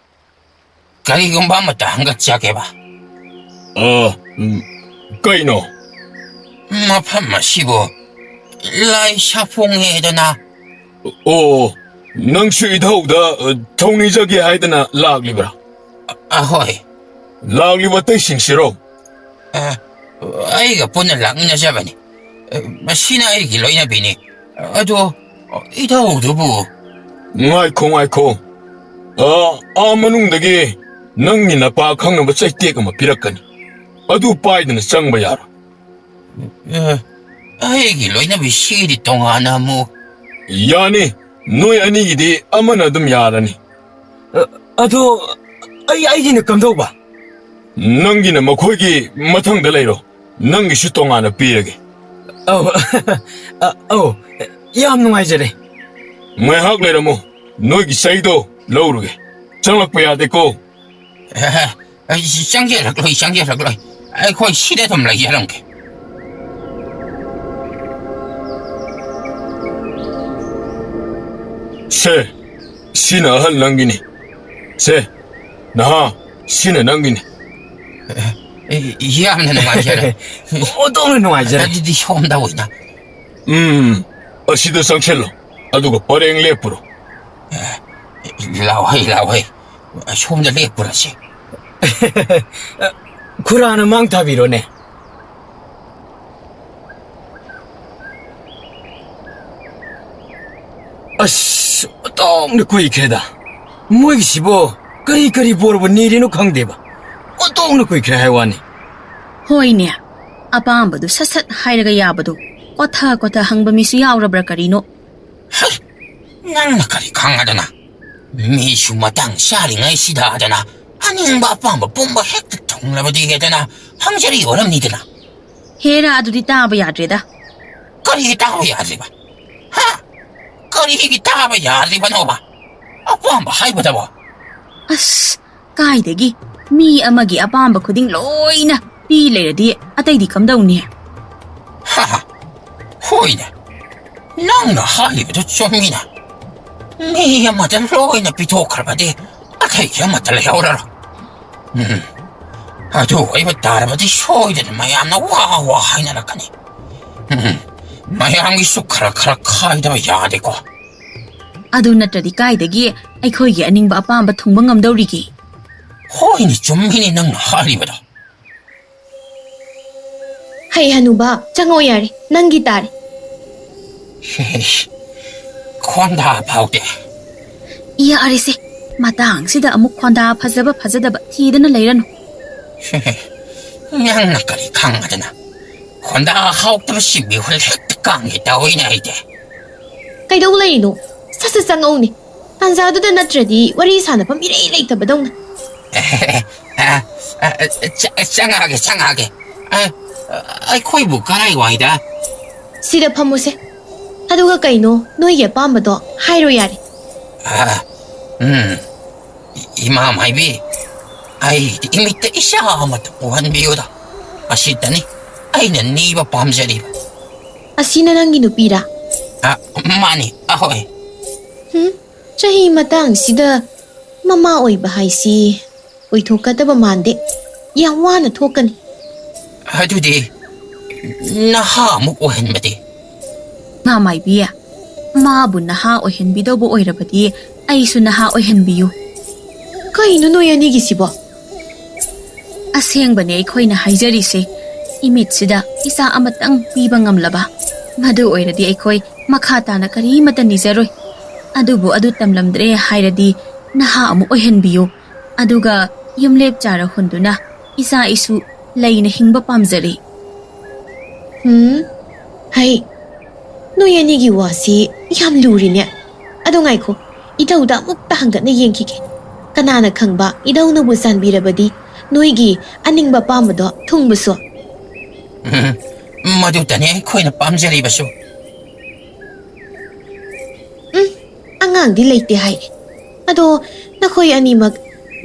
ꯀꯔꯤꯒꯨꯝꯕ ꯑꯃꯇ ꯍꯪꯒꯠꯆꯒꯦꯕ꯫ ꯑ, ꯎꯝ, ꯀꯩꯅꯣ? ꯃꯐꯝ ꯑꯁꯤꯕꯨ ꯂꯥꯏ ꯁꯥꯐꯣꯡꯉꯦꯗꯅ꯫ ꯑꯣ, ꯅꯪꯁꯨ ꯏꯙꯧꯗ, ꯑ, ꯊꯧꯅꯤꯖꯒꯦ ꯍꯥꯏꯗꯅ ꯂꯥꯛꯂꯤꯕ꯭ꯔꯥ? ꯑ, ꯍꯣꯏ꯫ ꯂꯥꯛꯂꯤꯕ ꯑꯇꯩꯁꯤꯡꯁꯤꯔꯣ? ꯑ, ꯑꯩꯒ ꯄꯨꯟꯅ ꯂꯥꯛꯃꯤꯟꯅꯖꯕꯅꯤ꯫ ꯑ, ꯃꯁꯤꯅ ꯑꯩꯒꯤ ꯂꯣꯏꯅꯕꯤꯅꯤ꯫ ꯑꯗꯣ, ꯏꯙꯧꯗꯨꯕꯨ? ꯉꯥꯏꯈꯣ, ꯉꯥꯏꯈꯣ꯫ ꯑ, ꯑꯥ ꯃꯅꯨꯡꯗꯒꯤ ꯅꯪꯒꯤ ꯅꯄꯥ ꯈꯪꯅꯕ ꯆꯩꯇꯦꯛ ꯑꯃ ꯄꯤꯔꯛꯀꯅꯤ꯫ ꯑꯗꯨ ꯄꯥꯏꯗꯅ ꯆꯪꯕ ꯌꯥꯔꯣꯏ꯫ ꯑ, ꯑꯩꯒꯤ ꯂꯣꯏꯅꯕꯤꯁꯤꯒꯤꯗꯤ ꯇꯣꯉꯥꯟꯅ ꯑꯃꯨꯛ꯫ ꯌꯥꯅꯤ, ꯅꯣꯏ ꯑꯅꯤꯒꯤꯗꯤ ꯑꯃꯅ ꯑꯗꯨꯝ ꯌꯥꯔꯅꯤ꯫ ꯑ, ꯑꯗꯣ ꯑꯩ, ꯑꯩꯒꯤꯅ ꯀꯝꯗꯧꯕ? ꯅꯪꯒꯤꯅ ꯃꯈꯣꯏꯒꯤ ꯃꯊꯪꯗ ꯂꯩꯔꯣ, ꯅꯪꯒꯤꯁꯨ ꯇꯣꯉꯥꯟꯅ ꯄꯤꯔꯒꯦ꯫ ꯑꯧ, ꯑ, ꯑꯧ, ꯌꯥꯝ ꯅꯨꯡꯉꯥꯏꯖꯔꯦ꯫ ꯉꯥꯏꯍꯥꯛ ꯂꯩꯔꯝꯃꯨ, ꯅꯣꯏꯒꯤ ꯆꯩꯗꯣ ꯂꯧꯔꯨꯒꯦ꯫ ꯆꯪꯂꯛꯄ ꯌꯥꯗꯦꯀꯣ꯫ ꯑꯦ, ꯑꯩ ꯆꯪꯖꯔꯛꯂꯣꯏ, ꯆꯪꯖꯔꯛꯂꯣꯏ꯫ ꯑꯩꯈꯣꯏ ꯁꯤꯗ ꯑꯗꯨꯝ ꯂꯩꯖꯔꯝꯒꯦ꯫ ꯁꯦ, ꯁꯤꯅ ꯑꯍꯜ ꯅꯪꯒꯤꯅꯤ꯫ ꯁꯦ, ꯅꯍꯥ, ꯁꯤꯅ ꯅꯪꯒꯤꯅꯤ꯫ ꯑꯦ, ꯌꯥꯝꯅ ꯅꯨꯡꯉꯥꯏꯖꯔꯦ꯫ ꯑꯣꯟꯊꯣꯛꯅ ꯅꯨꯡꯉꯥꯏꯖꯔꯦ꯫ ꯑꯗꯨꯗꯤ ꯁꯣꯝꯗ ꯑꯣꯏꯅ꯫ ꯎꯝ, ꯑꯁꯤꯗ ꯆꯪꯁꯤꯜꯂꯣ, ꯑꯗꯨꯒ ꯄꯔꯦꯡ ꯂꯦꯞꯄꯨꯔꯣ꯫ ꯑꯦ, ꯂꯥꯎꯍꯩ, ꯂꯥꯎꯍꯩ, ꯁꯣꯝꯗ ꯂꯦꯞꯄꯨꯔꯁꯤ꯫ ꯈꯨꯔꯥꯅ ꯃꯥꯡ ꯊꯥꯕꯤꯔꯣꯅꯦ꯫ ꯑꯁ, ꯑꯣꯟꯊꯣꯛꯅ ꯀꯨꯏꯈ꯭ꯔꯦꯗ꯫ ꯃꯣꯏꯒꯤꯁꯤꯕꯣ ꯀꯔꯤ ꯀꯔꯤ ꯕꯣꯔꯕꯨ ꯅꯤꯔꯤꯅꯣ ꯈꯪꯗꯦꯕ꯫ ꯑꯣꯟꯊꯣꯛꯅ ꯀꯨꯏꯈ꯭ꯔꯦ ꯍꯥꯏ ꯋꯥꯅꯤ꯫ ꯍꯣꯏꯅꯦ, ꯑꯄꯥꯝꯕꯗꯨ ꯁꯠ ꯁꯠ ꯍꯥꯏꯔꯒ ꯌꯥꯕꯗꯣ, ꯀꯣꯊ ꯀꯣꯊ ꯍꯪꯕ ꯃꯤꯁꯨ ꯌꯥꯎꯔꯕ꯭ꯔꯥ ꯀꯔꯤꯅꯣ? ꯍꯩ, ꯅꯪꯅ ꯀꯔꯤ ꯈꯪꯉꯗꯅ? ꯃꯤꯁꯨ ꯃꯇꯥꯡ ꯆꯥꯔꯤꯉꯩꯁꯤꯗ ꯑꯗꯅ ꯑꯅꯤꯡꯕ ꯑꯄꯥꯝꯕ ꯄꯨꯝꯕ ꯍꯦꯛꯇ ꯊꯨꯡꯂꯕꯗꯤ ꯍꯦꯗꯅ ꯍꯪꯖꯔꯤ ꯑꯣꯏꯔꯝꯅꯤꯗꯅ꯫ ꯍꯦꯔꯥ, ꯑꯗꯨꯗꯤ ꯇꯥꯕ ꯌꯥꯗ꯭ꯔꯦꯗ꯫ ꯀꯔꯤꯒꯤ ꯇꯥꯕ ꯌꯥꯗ꯭ꯔꯤꯕ? ꯍꯥ? ꯀꯔꯤꯒꯤ ꯇꯥꯕ ꯌꯥꯗ꯭ꯔꯤꯕꯅꯣꯕ? ꯑꯄꯥꯝꯕ ꯍꯥꯏꯕꯗꯕꯣ? ꯑꯁ, ꯀꯥꯏꯗꯒꯤ? ꯃꯤ ꯑꯃꯒꯤ ꯑꯄꯥꯝꯕ ꯈꯨꯗꯤꯡ ꯂꯣꯏꯅ ꯄꯤ ꯂꯩꯔꯗꯤ ꯑꯇꯩꯗꯤ ꯀꯝꯗꯧꯅꯤ? ꯍꯥ ꯍꯥ, ꯍꯣꯏꯅꯦ, ꯅꯪꯅ ꯍꯥꯏꯔꯤꯕꯗꯨ ꯆꯨꯝꯃꯤꯅꯦ꯫ ꯃꯤ ꯑꯃꯗ ꯂꯣꯏꯅ ꯄꯤꯊꯣꯛꯈ꯭ꯔꯕꯗꯤ ꯑꯇꯩꯒꯤ ꯑꯃꯠꯇ ꯂꯩꯍꯧꯔꯔꯣꯏ꯫ ꯎꯝ, ꯑꯗꯨ ꯑꯣꯏꯕ ꯇꯥꯔꯕꯗꯤ ꯁꯣꯏꯗꯅ ꯃꯌꯥꯝꯅ ꯋꯥ ꯋꯥ ꯍꯥꯏꯅꯔꯛꯀꯅꯤ꯫ ꯎꯝ, ꯃꯌꯥꯝꯒꯤꯁꯨ ꯈꯔ ꯈꯔ ꯈꯥꯏꯗꯕ ꯌꯥꯗꯦꯀꯣ꯫ ꯑꯗꯨ ꯅꯠꯇ꯭ꯔꯗꯤ ꯀꯥꯏꯗꯒꯤ ꯑꯩꯈꯣꯏꯒꯤ ꯑꯅꯤꯡꯕ ꯑꯄꯥꯝꯕ ꯊꯨꯡꯕ ꯉꯝꯗꯧꯔꯤꯒꯦ? ꯍꯣꯏꯅꯦ, ꯆꯨꯝꯃꯤꯅꯦ ꯅꯪꯅ ꯍꯥꯏꯔꯤꯕꯗꯣ꯫ ꯍꯩ ꯍꯅꯨꯕ, ꯆꯪꯉꯣ ꯌꯥꯔꯦ, ꯅꯪꯒꯤ ꯇꯥꯔꯦ꯫ ꯈꯣꯟꯗꯥ ꯐꯥꯎꯗꯦ꯫ ꯌꯥꯔꯦꯁꯦ, ꯃꯇꯥꯡꯁꯤꯗ ꯑꯃꯨꯛ ꯈꯣꯟꯗꯥ ꯐꯖꯕ ꯐꯖꯗꯕ ꯊꯤꯗꯅ ꯂꯩꯔꯅꯨ꯫ ꯅꯪꯅ ꯀꯔꯤ ꯈꯪꯉꯗꯅ? ꯈꯣꯟꯗꯥ ꯍꯥꯎꯇꯕ ꯁꯤꯡꯕꯤ ꯍꯨꯜ ꯍꯦꯛꯇ ꯀꯥꯡꯒꯦ ꯇꯧꯏꯅꯦ ꯑꯩꯗꯤ꯫ ꯀꯩꯗꯧ ꯂꯩꯔꯤꯅꯣ? ꯁꯠ ꯁꯠ ꯆꯪꯉꯛꯎꯅꯦ꯫ ꯇꯥꯟꯖꯥꯗꯨꯗ ꯅꯠꯇ꯭ꯔꯗꯤ ꯋꯥꯔꯤ ꯁꯥꯟꯅꯐꯝ ꯏꯔꯩ ꯂꯩꯇꯕꯗꯧꯅ꯫ ꯑ, ꯑ, ꯑ, ꯆ-, ꯆꯪꯉꯛꯑꯒꯦ, ꯆꯪꯉꯛꯑꯒꯦ꯫ ꯑ, ꯑ, ꯑꯩꯈꯣꯏꯕꯨ ꯀꯔꯥꯏ ꯋꯥꯏꯗ? ꯁꯤꯗ ꯐꯝꯃꯨꯁꯦ꯫ ꯑꯗꯨꯒ ꯀꯩꯅꯣ, ꯅꯣꯏꯒꯤ ꯑꯄꯥꯝꯕꯗꯣ ꯍꯥꯏꯔꯣ ꯌꯥꯔꯦ꯫ ꯑ, ꯎꯝ, ꯏꯃꯥ ꯃꯥꯏꯕꯤ, ꯑꯩꯒꯤꯗꯤ ꯏꯃꯤꯠꯇ ꯏꯆꯥ ꯑꯃꯇ ꯎꯍꯟꯕꯤꯌꯨꯗ꯫ ꯑꯁꯤꯇꯅꯤ ꯑꯩꯅ ꯅꯤꯕ ꯄꯥꯝꯖꯔꯤꯕ꯫ ꯑꯁꯤꯅ ꯅꯪꯒꯤ ꯅꯨꯄꯤꯔꯥ? ꯑ, ꯃꯥꯅꯤ, ꯑꯍꯣꯏ꯫ ꯍꯨꯝ, ꯆꯍꯤ ꯃꯇꯥꯡꯁꯤꯗ ꯃꯃꯥ ꯑꯣꯏꯕ ꯍꯥꯏꯁꯤ ꯑꯣꯏꯊꯣꯛꯀꯗꯕ ꯃꯥꯟꯗꯦ꯫ ꯌꯥꯝ ꯋꯥꯅ ꯊꯣꯛꯀꯅꯤ꯫ ꯑꯗꯨꯗꯤ ꯅꯍꯥ ꯑꯃꯨꯛ ꯑꯣꯏꯍꯟꯕꯗꯤ? ꯃꯥ ꯃꯥꯏꯕꯤ, ꯃꯥꯕꯨ ꯅꯍꯥ ꯑꯣꯏꯍꯟꯕꯤꯗꯧꯕ ꯑꯣꯏꯔꯕꯗꯤ ꯑꯩꯁꯨ ꯅꯍꯥ ꯑꯣꯏꯍꯟꯕꯤꯌꯨ꯫ ꯀꯩꯅꯣ ꯅꯣꯏ ꯑꯅꯤꯒꯤꯁꯤꯕꯣ? ꯑꯁꯦꯡꯕꯅꯦ ꯑꯩꯈꯣꯏꯅ ꯍꯥꯏꯖꯔꯤꯁꯦ, ꯏꯃꯤꯠꯁꯤꯗ ꯏꯆꯥ ꯑꯃꯇꯪ ꯄꯤꯕ ꯉꯝꯂꯕ, ꯃꯗꯨ ꯑꯣꯏꯔꯗꯤ ꯑꯩꯈꯣꯏ ꯃꯈꯥ ꯇꯥꯅ ꯀꯔꯤꯃꯠꯇ ꯅꯤꯖꯔꯣꯏ꯫ ꯑꯗꯨꯕꯨ ꯑꯗꯨ ꯇꯝꯂꯝꯗ꯭ꯔꯦ ꯍꯥꯏꯔꯗꯤ ꯅꯍꯥ ꯑꯃꯨꯛ ꯑꯣꯏꯍꯟꯕꯤꯌꯨ꯫ ꯑꯗꯨꯒ ꯌꯨꯝꯂꯦꯞ ꯆꯥꯔ ꯍꯨꯟꯗꯨꯅ ꯏꯆꯥ ꯏꯁꯨ ꯂꯩꯅ ꯍꯤꯡꯕ ꯄꯥꯝꯖꯔꯦ꯫ ꯍꯨꯝ, ꯍꯩ, ꯅꯣꯏ ꯑꯅꯤꯒꯤ ꯋꯥꯁꯤ ꯌꯥꯝ ꯂꯨꯔꯤꯅꯦ꯫ ꯑꯗꯣ ꯉꯥꯏꯈꯣ, ꯏꯙꯧꯗ ꯑꯃꯨꯛꯇ ꯍꯪꯒꯠꯅ ꯌꯦꯡꯈꯤꯒꯦ꯫ ꯀꯅꯥꯅ ꯈꯪꯕ, ꯏꯙꯧꯅꯕꯨ ꯆꯥꯟꯕꯤꯔꯕꯗꯤ ꯅꯣꯏꯒꯤ ꯑꯅꯤꯡꯕ ꯑꯄꯥꯝꯕꯗꯣ ꯊꯨꯡꯕꯁꯨ꯫ ꯎꯝ, ꯃꯗꯨꯇꯅꯤ ꯑꯩꯈꯣꯏꯅ ꯄꯥꯝꯖꯔꯤꯕꯁꯨ꯫ ꯎꯝ, ꯑꯉꯥꯡꯗꯤ ꯂꯩꯇꯦ ꯍꯥꯏ꯫ ꯑꯗꯣ ꯅꯈꯣꯏ ꯑꯅꯤꯃꯛ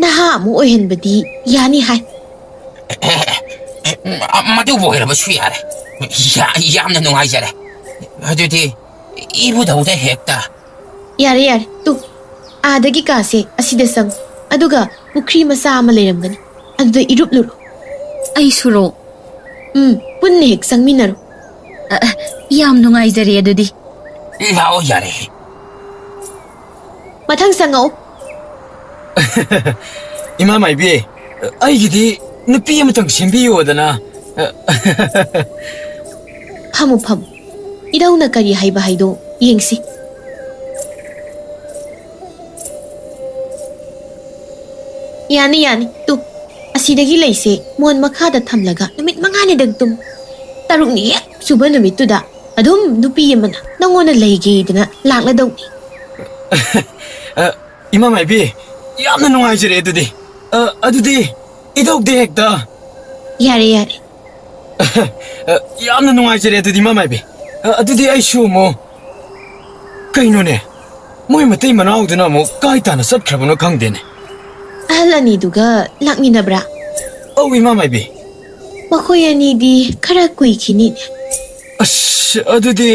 ꯅꯍꯥ ꯑꯃꯨꯛ ꯑꯣꯏꯍꯟꯕꯗꯤ ꯌꯥꯅꯤ ꯍꯥꯏ꯫ ꯑꯦ, ꯑꯦ, ꯑꯦ, ꯃꯗꯨꯕꯨ ꯑꯣꯏꯔꯕꯁꯨ ꯌꯥꯔꯦ꯫ ꯌꯥ-, ꯌꯥꯝꯅ ꯅꯨꯡꯉꯥꯏꯖꯔꯦ꯫ ꯑꯗꯨꯗꯤ ꯏꯕꯨꯙꯧꯗ ꯍꯦꯛꯇ꯫ ꯌꯥꯔꯦ, ꯌꯥꯔꯦ, ꯇꯨ, ꯑꯥꯗꯒꯤ ꯀꯥꯁꯦ ꯑꯁꯤꯗ ꯆꯪꯉꯨ, ꯑꯗꯨꯒ ꯄꯨꯈ꯭ꯔꯤ ꯃꯆꯥ ꯑꯃ ꯂꯩꯔꯝꯒꯅꯤ, ꯑꯗꯨꯗ ꯏꯔꯨꯞꯂꯨꯔꯣ꯫ ꯑꯩꯁꯨꯔꯣ? ꯎꯝ, ꯄꯨꯟꯅ ꯍꯦꯛ ꯆꯪꯃꯤꯟꯅꯔꯣ꯫ ꯑ, ꯑ, ꯌꯥꯝ ꯅꯨꯡꯉꯥꯏꯖꯔꯦ ꯑꯗꯨꯗꯤ꯫ ꯂꯥꯛꯑꯣ, ꯌꯥꯔꯦ꯫ ꯃꯊꯪ ꯆꯪꯉꯛꯑꯣ꯫ ꯏꯃꯥ ꯃꯥꯏꯕꯤ, ꯑꯩꯒꯤꯗꯤ ꯅꯨꯄꯤ ꯑꯃꯇꯪ ꯁꯦꯝꯕꯤꯌꯣꯗꯅ꯫ ꯐꯝꯃꯨ, ꯐꯝꯃꯨ꯫ ꯏꯙꯧꯅ ꯀꯔꯤ ꯍꯥꯏꯕ ꯍꯥꯏꯗꯣ ꯌꯦꯡꯁꯤ꯫ ꯌꯥꯅꯤ, ꯌꯥꯅꯤ꯫ ꯇꯨ, ꯑꯁꯤꯗꯒꯤ ꯂꯩꯁꯦ ꯃꯣꯟ ꯃꯈꯥꯗ ꯊꯝꯂꯒ ꯅꯨꯃꯤꯠ ꯃꯉꯥꯅꯤꯗꯪ ꯇꯨꯝ꯫ ꯇꯔꯨꯛꯅꯤ ꯍꯦꯛ ꯁꯨꯕ ꯅꯨꯃꯤꯠꯇꯨꯗ ꯑꯗꯨꯝ ꯅꯨꯄꯤ ꯑꯃꯅ ꯅꯪꯉꯣꯟꯗ ꯂꯩꯒꯦꯗꯅ ꯂꯥꯛꯂꯗꯧꯅꯤ꯫ ꯑ, ꯏꯃꯥ ꯃꯥꯏꯕꯤ, ꯌꯥꯝꯅ ꯅꯨꯡꯉꯥꯏꯖꯔꯦ ꯑꯗꯨꯗꯤ꯫ ꯑ, ꯑꯗꯨꯗꯤ ꯏꯙꯧꯗꯤ ꯍꯦꯛꯇ꯫ ꯌꯥꯔꯦ, ꯌꯥꯔꯦ꯫ ꯑ, ꯌꯥꯝꯅ ꯅꯨꯡꯉꯥꯏꯖꯔꯦ ꯑꯗꯨꯗꯤ, ꯏꯃꯥ ꯃꯥꯏꯕꯤ꯫ ꯑ, ꯑꯗꯨꯗꯤ ꯑꯩꯁꯨ ꯑꯃꯨꯛ꯫ ꯀꯩꯅꯣꯅꯦ? ꯃꯣꯏ ꯃꯇꯩ ꯃꯅꯥꯎꯗꯨꯅ ꯑꯃꯨꯛ ꯀꯥꯏ ꯇꯥꯅ ꯆꯠꯈ꯭ꯔꯕꯅꯣ ꯈꯪꯗꯦꯅꯦ꯫ ꯑꯍꯜ ꯑꯅꯤꯗꯨꯒ ꯂꯥꯛꯃꯤꯟꯅꯕ꯭ꯔꯥ? ꯑꯧ, ꯏꯃꯥ ꯃꯥꯏꯕꯤ꯫ ꯃꯈꯣꯏ ꯑꯅꯤꯗꯤ ꯈꯔ ꯀꯨꯏꯈꯤꯅꯤꯅꯦ꯫ ꯑꯁ, ꯑꯗꯨꯗꯤ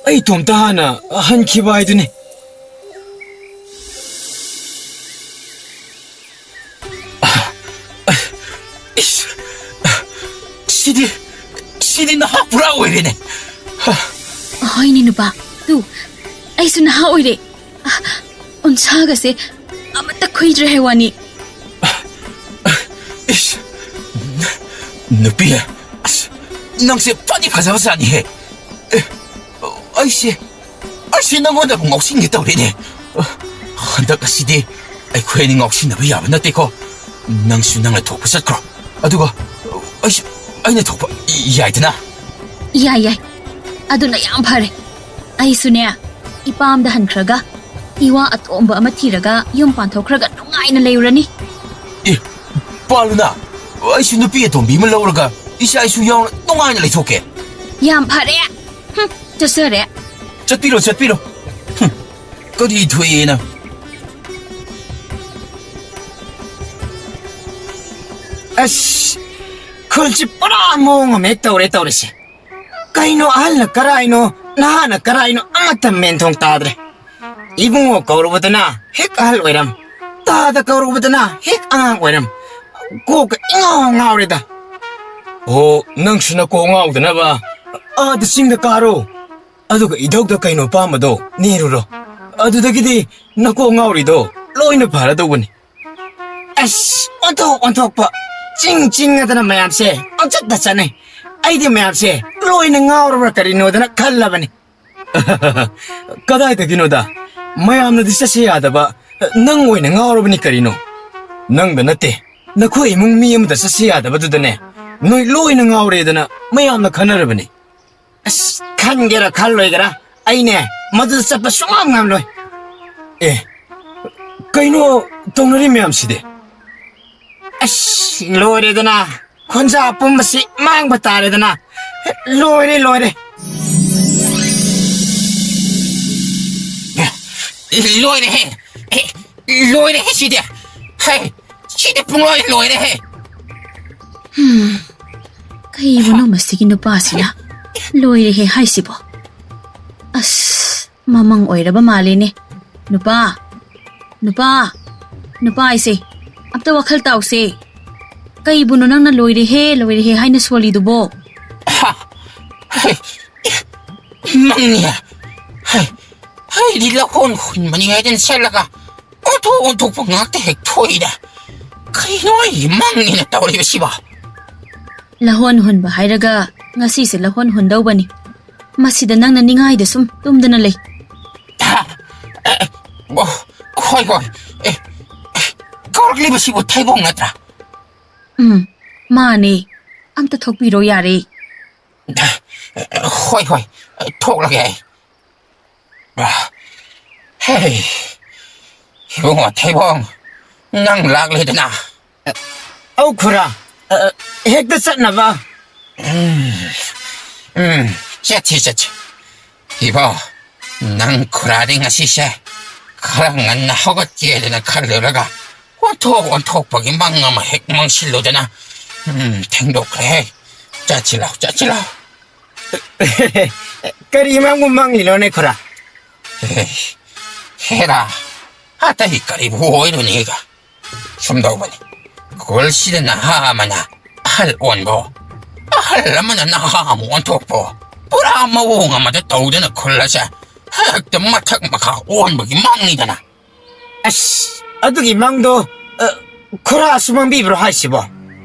ꯑꯩ ꯏꯇꯣꯝꯇ ꯍꯥꯟꯅ ꯍꯟꯈꯤꯕ ꯍꯥꯏꯗꯨꯅꯤ꯫ ꯏꯁ, ꯁꯤꯗꯤ, ꯁꯤꯗꯤ ꯅꯍꯥ ꯄꯨꯔꯥ ꯑꯣꯏꯔꯦꯅꯦ꯫ ꯍꯣꯏꯅꯦ ꯅꯨꯄꯥ, ꯇꯨ, ꯑꯩꯁꯨ ꯅꯍꯥ ꯑꯣꯏꯔꯦ꯫ ꯎꯟꯁꯥꯒꯁꯦ ꯑꯃꯠꯇ ꯈꯨꯏꯗ꯭ꯔꯦ ꯍꯥꯏ ꯋꯥꯅꯤ꯫ ꯏꯁ, ꯅꯨꯄꯤ, ꯑꯁ, ꯅꯪꯁꯦ ꯐꯗꯤ ꯐꯖꯕ ꯖꯥꯠꯅꯤꯍꯦ꯫ ꯑꯦ, ꯑꯩꯁꯦ, ꯑꯩꯁꯦ ꯅꯪꯉꯣꯟꯗꯕꯨ ꯉꯥꯎꯁꯤꯟꯒꯦ ꯇꯧꯔꯤꯅꯦ꯫ ꯍꯟꯗꯛ ꯑꯁꯤꯗꯤ ꯑꯩꯈꯣꯏ ꯑꯅꯤ ꯉꯥꯎꯁꯤꯟꯅꯕ ꯌꯥꯕ ꯅꯠꯇꯦꯀꯣ꯫ ꯅꯪꯁꯨ ꯅꯪꯅ ꯊꯣꯛꯄ ꯆꯠꯈ꯭ꯔꯣ꯫ ꯑꯗꯨꯒ ꯑꯩꯁꯨ ꯑꯩꯅ ꯊꯣꯛꯄ ꯌꯥꯏꯗꯅ? ꯌꯥꯏ, ꯌꯥꯏ꯫ ꯑꯗꯨꯅ ꯌꯥꯝ ꯐꯔꯦ꯫ ꯑꯩꯁꯨꯅꯦ, ꯏꯄꯥꯝꯗ ꯍꯟꯈ꯭ꯔꯒ, ꯏꯋꯥ ꯑꯇꯣꯝꯕ ꯑꯃ ꯊꯤꯔꯒ ꯌꯨꯝ ꯄꯥꯟꯊꯣꯛꯈ꯭ꯔꯒ ꯅꯨꯡꯉꯥꯏꯅ ꯂꯩꯔꯨꯔꯅꯤ꯫ ꯑꯦ, ꯄꯥꯜꯂꯨꯅ꯫ ꯑꯩꯁꯨ ꯅꯨꯄꯤ ꯑꯇꯣꯝꯕꯤ ꯑꯃ ꯂꯧꯔꯒ ꯏꯆꯥ ꯏꯁꯨ ꯌꯥꯎꯅ ꯅꯨꯡꯉꯥꯏꯅ ꯂꯩꯊꯣꯛꯀꯦ꯫ ꯌꯥꯝ ꯐꯔꯦ꯫ ꯍꯨꯝ, ꯆꯠꯆꯔꯦ꯫ ꯆꯠꯄꯤꯔꯣ, ꯆꯠꯄꯤꯔꯣ꯫ ꯍꯨꯝ, ꯀꯔꯤ ꯊꯣꯛꯑꯦꯅ? ꯑꯁ, ꯈꯨꯜꯁꯤ ꯄꯨꯔꯥ ꯃꯑꯣꯡ ꯑꯃ ꯍꯦꯛ ꯇꯧꯔꯦ ꯇꯧꯔꯤꯁꯦ꯫ ꯀꯩꯅꯣ, ꯑꯍꯜꯅ ꯀꯔꯥꯏꯅꯣ, ꯅꯍꯥꯅ ꯀꯔꯥꯏꯅꯣ, ꯑꯃꯠꯇ ꯃꯦꯟꯊꯣꯡ ꯇꯥꯗ꯭ꯔꯦ꯫ ꯏꯕꯨꯡꯉꯣ ꯀꯧꯔꯨꯕꯗꯅ ꯍꯦꯛ ꯑꯍꯜ ꯑꯣꯏꯔꯝ, ꯇꯥꯗ ꯀꯧꯔꯨꯕꯗꯅ ꯍꯦꯛ ꯑꯉꯥꯡ ꯑꯣꯏꯔꯝ꯫ ꯀꯣꯛꯀ ꯏꯉꯥꯎ ꯉꯥꯎꯔꯦꯗ꯫ ꯑꯣ, ꯅꯪꯁꯨ ꯅꯀꯣꯛ ꯉꯥꯎꯗꯅꯕ ꯑꯥꯗ ꯆꯤꯡꯗ ꯀꯥꯔꯣ꯫ ꯑꯗꯨꯒ ꯏꯙꯧꯗ ꯀꯩꯅꯣ ꯄꯥꯝꯕꯗꯣ ꯅꯤꯔꯨꯔꯣ꯫ ꯑꯗꯨꯗꯒꯤꯗꯤ ꯅꯀꯣꯛ ꯉꯥꯎꯔꯤꯗꯣ ꯂꯣꯏꯅ ꯐꯔꯗꯧꯕꯅꯤ꯫ ꯑꯁ, ꯑꯣꯟꯊꯣꯛ ꯑꯣꯟꯊꯣꯛꯄ꯫ ꯆꯤꯡ ꯆꯤꯡꯉꯗꯅ ꯃꯌꯥꯝꯁꯦ ꯄꯪꯆꯠꯇ ꯆꯠꯅꯩ꯫ ꯑꯩꯗꯤ ꯃꯌꯥꯝꯁꯦ ꯂꯣꯏꯅ ꯉꯥꯎꯔꯕ꯭ꯔꯥ ꯀꯔꯤꯅꯣꯗꯅ ꯈꯜꯂꯕꯅꯤ꯫ ꯀꯗꯥꯏꯗꯒꯤꯅꯣꯗ? ꯃꯌꯥꯝꯅꯗꯤ ꯆꯠꯁꯦ ꯌꯥꯗꯕ, ꯅꯪ ꯑꯣꯏꯅ ꯉꯥꯎꯔꯕꯅꯤ ꯀꯔꯤꯅꯣ? ꯅꯪꯗ ꯅꯠꯇꯦ, ꯅꯈꯣꯏ ꯏꯃꯨꯡ ꯃꯤ ꯑꯃꯗ ꯆꯠꯁꯦ ꯌꯥꯗꯕꯗꯨꯗꯅꯦ, ꯅꯣꯏ ꯂꯣꯏꯅ ꯉꯥꯎꯔꯦꯗꯅ ꯃꯌꯥꯝꯅ ꯈꯟꯅꯔꯕꯅꯤ꯫ ꯑꯁ, ꯈꯟꯒꯦꯔꯥ ꯈꯜꯂꯣꯏꯒꯦꯔꯥ, ꯑꯩꯅꯦ ꯃꯗꯨꯗ ꯆꯠꯄ ꯁꯨꯡꯉꯝ ꯉꯝꯂꯣꯏ꯫ ꯑꯦ, ꯀꯩꯅꯣ ꯇꯧꯅꯔꯤ ꯃꯌꯥꯝꯁꯤꯗꯤ? ꯑꯁ, ꯂꯣꯏꯔꯦꯗꯅ, ꯈꯣꯟꯖꯥ ꯄꯨꯝꯕꯁꯤ ꯃꯥꯡꯕ ꯇꯥꯔꯦꯗꯅ꯫ ꯂꯣꯏꯔꯦ, ꯂꯣꯏꯔꯦ꯫ ꯂꯣꯏꯔꯦꯍꯦ꯫ ꯑꯦ, ꯂꯣꯏꯔꯦꯍꯦ ꯁꯤꯗꯤ꯫ ꯍꯦ, ꯁꯤꯗꯤ ꯄꯨꯡꯂꯣꯏ ꯂꯣꯏꯔꯦꯍꯦ꯫ ꯀꯩꯕꯨꯅꯣ ꯃꯁꯤꯒꯤ ꯅꯨꯄꯥꯁꯤꯅ ꯂꯣꯏꯔꯦꯍꯦ ꯍꯥꯏꯁꯤꯕꯣ? ꯑꯁ, ꯃꯃꯪ ꯑꯣꯏꯔꯕ ꯃꯥꯜꯂꯦꯅꯦ꯫ ꯅꯨꯄꯥ, ꯅꯨꯄꯥ, ꯅꯨꯄꯥ ꯑꯩꯁꯦ, ꯑꯝꯇ ꯋꯥꯈꯜ ꯇꯥꯎꯁꯦ꯫ ꯀꯩꯕꯨꯅꯣ ꯅꯪꯅ "ꯂꯣꯏꯔꯦꯍꯦ, ꯂꯣꯏꯔꯦꯍꯦ" ꯍꯥꯏꯅ ꯁꯣꯜꯂꯤꯗꯨꯕꯣ? ꯍꯥ? ꯍꯩ, ꯃꯪꯅꯤ꯫ ꯍꯩ, ꯑꯩꯗꯤ ꯂꯧꯍꯣꯟ ꯍꯨꯟꯕꯅꯤ ꯍꯥꯏꯗꯅ ꯆꯠꯂꯒ ꯑꯣꯟꯊꯣꯛ ꯑꯣꯟꯊꯣꯛꯄ ꯉꯥꯛꯇ ꯍꯦꯛ ꯊꯣꯛꯏꯗ꯫ ꯀꯔꯤꯅꯣ ꯑꯩꯒꯤ ꯃꯪꯅꯤꯅ ꯇꯧꯔꯤꯕꯁꯤꯕꯣ? ꯂꯧꯍꯣꯟ ꯍꯨꯟꯕ ꯍꯥꯏꯔꯒ ꯉꯁꯤꯁꯦ ꯂꯧꯍꯣꯟ ꯍꯨꯟꯗꯧꯕꯅꯤ꯫ ꯃꯁꯤꯗ ꯅꯪꯅ ꯅꯤꯡꯉꯥꯏꯗ ꯁꯨꯝ ꯇꯨꯝꯗꯅ ꯂꯩ꯫ ꯍꯥ? ꯑꯦ, ꯑꯣ, ꯍꯣꯏ, ꯍꯣꯏ꯫ ꯑꯦ, ꯑꯦ, ꯀꯧꯔꯛꯂꯤꯕꯁꯤꯕꯨ ꯊꯩꯕꯣꯡ ꯅꯠꯇ꯭ꯔꯥ? ꯎꯝ, ꯃꯥꯅꯦ꯫ ꯑꯝꯇ ꯊꯣꯛꯄꯤꯔꯣ ꯌꯥꯔꯦ꯫ ꯍꯣꯏ, ꯍꯣꯏ, ꯊꯣꯛꯂꯒꯦ ꯑꯩ꯫ ꯍꯦ, ꯏꯕꯨꯡꯉꯣ ꯊꯩꯕꯣꯡ, ꯅꯪ ꯂꯥꯛꯂꯦꯗꯅ꯫ ꯑꯧ ꯈꯨꯔꯥ, ꯑ, ꯍꯦꯛꯇ ꯆꯠꯅꯕ꯫ ꯎꯝ, ꯎꯝ, ꯆꯠꯁꯤ, ꯆꯠꯁꯤ꯫ ꯏꯕꯣ, ꯅꯪ ꯈꯨꯔꯥꯗꯤ ꯉꯁꯤꯁꯦ ꯈꯔ ꯉꯟꯅ ꯍꯧꯒꯠꯀꯦꯗꯅ ꯈꯜꯂꯨꯔꯒ ꯑꯣꯟꯊꯣꯛ ꯑꯣꯟꯊꯣꯛꯄꯒꯤ ꯃꯪ ꯑꯃ ꯍꯦꯛ ꯃꯪꯁꯤꯜꯂꯨꯗꯅ, ꯎꯝ, ꯊꯦꯡꯗꯣꯛꯈ꯭ꯔꯦꯍꯦ꯫ ꯆꯠꯁꯤ ꯂꯥꯎ, ꯆꯠꯁꯤ ꯂꯥꯎ꯫ ꯀꯔꯤ ꯃꯪꯕꯨ ꯃꯪꯂꯤꯅꯣꯅꯦ ꯈꯨꯔꯥ? ꯑꯦ, ꯍꯦꯔꯥ, ꯑꯇꯩ ꯀꯔꯤꯕꯨ ꯑꯣꯏꯔꯨꯅꯤꯒ꯫ ꯁꯨꯝꯗꯧꯕꯅꯤ, ꯈꯨꯜꯁꯤꯗ ꯅꯍꯥ ꯑꯃꯅ ꯑꯍꯜ ꯑꯣꯟꯕꯣ, ꯑꯍꯜ ꯑꯃꯅ ꯅꯍꯥ ꯑꯃ ꯑꯣꯟꯊꯣꯛꯄꯣ, ꯄꯨꯔꯥ ꯃꯑꯣꯡ ꯑꯃꯗ ꯇꯧꯗꯅ ꯈꯨꯜ ꯑꯁꯦ ꯍꯦꯛꯇ ꯃꯊꯛ ꯃꯈꯥ ꯑꯣꯟꯕꯒꯤ ꯃꯪꯅꯤꯗꯅ꯫ ꯑꯁ, ꯑꯗꯨꯒꯤ ꯃꯪꯗꯣ, ꯑ, ꯈꯨꯔꯥꯁꯨ ꯃꯪꯕꯤꯕ꯭ꯔꯣ ꯍꯥꯏꯁꯤꯕꯣ?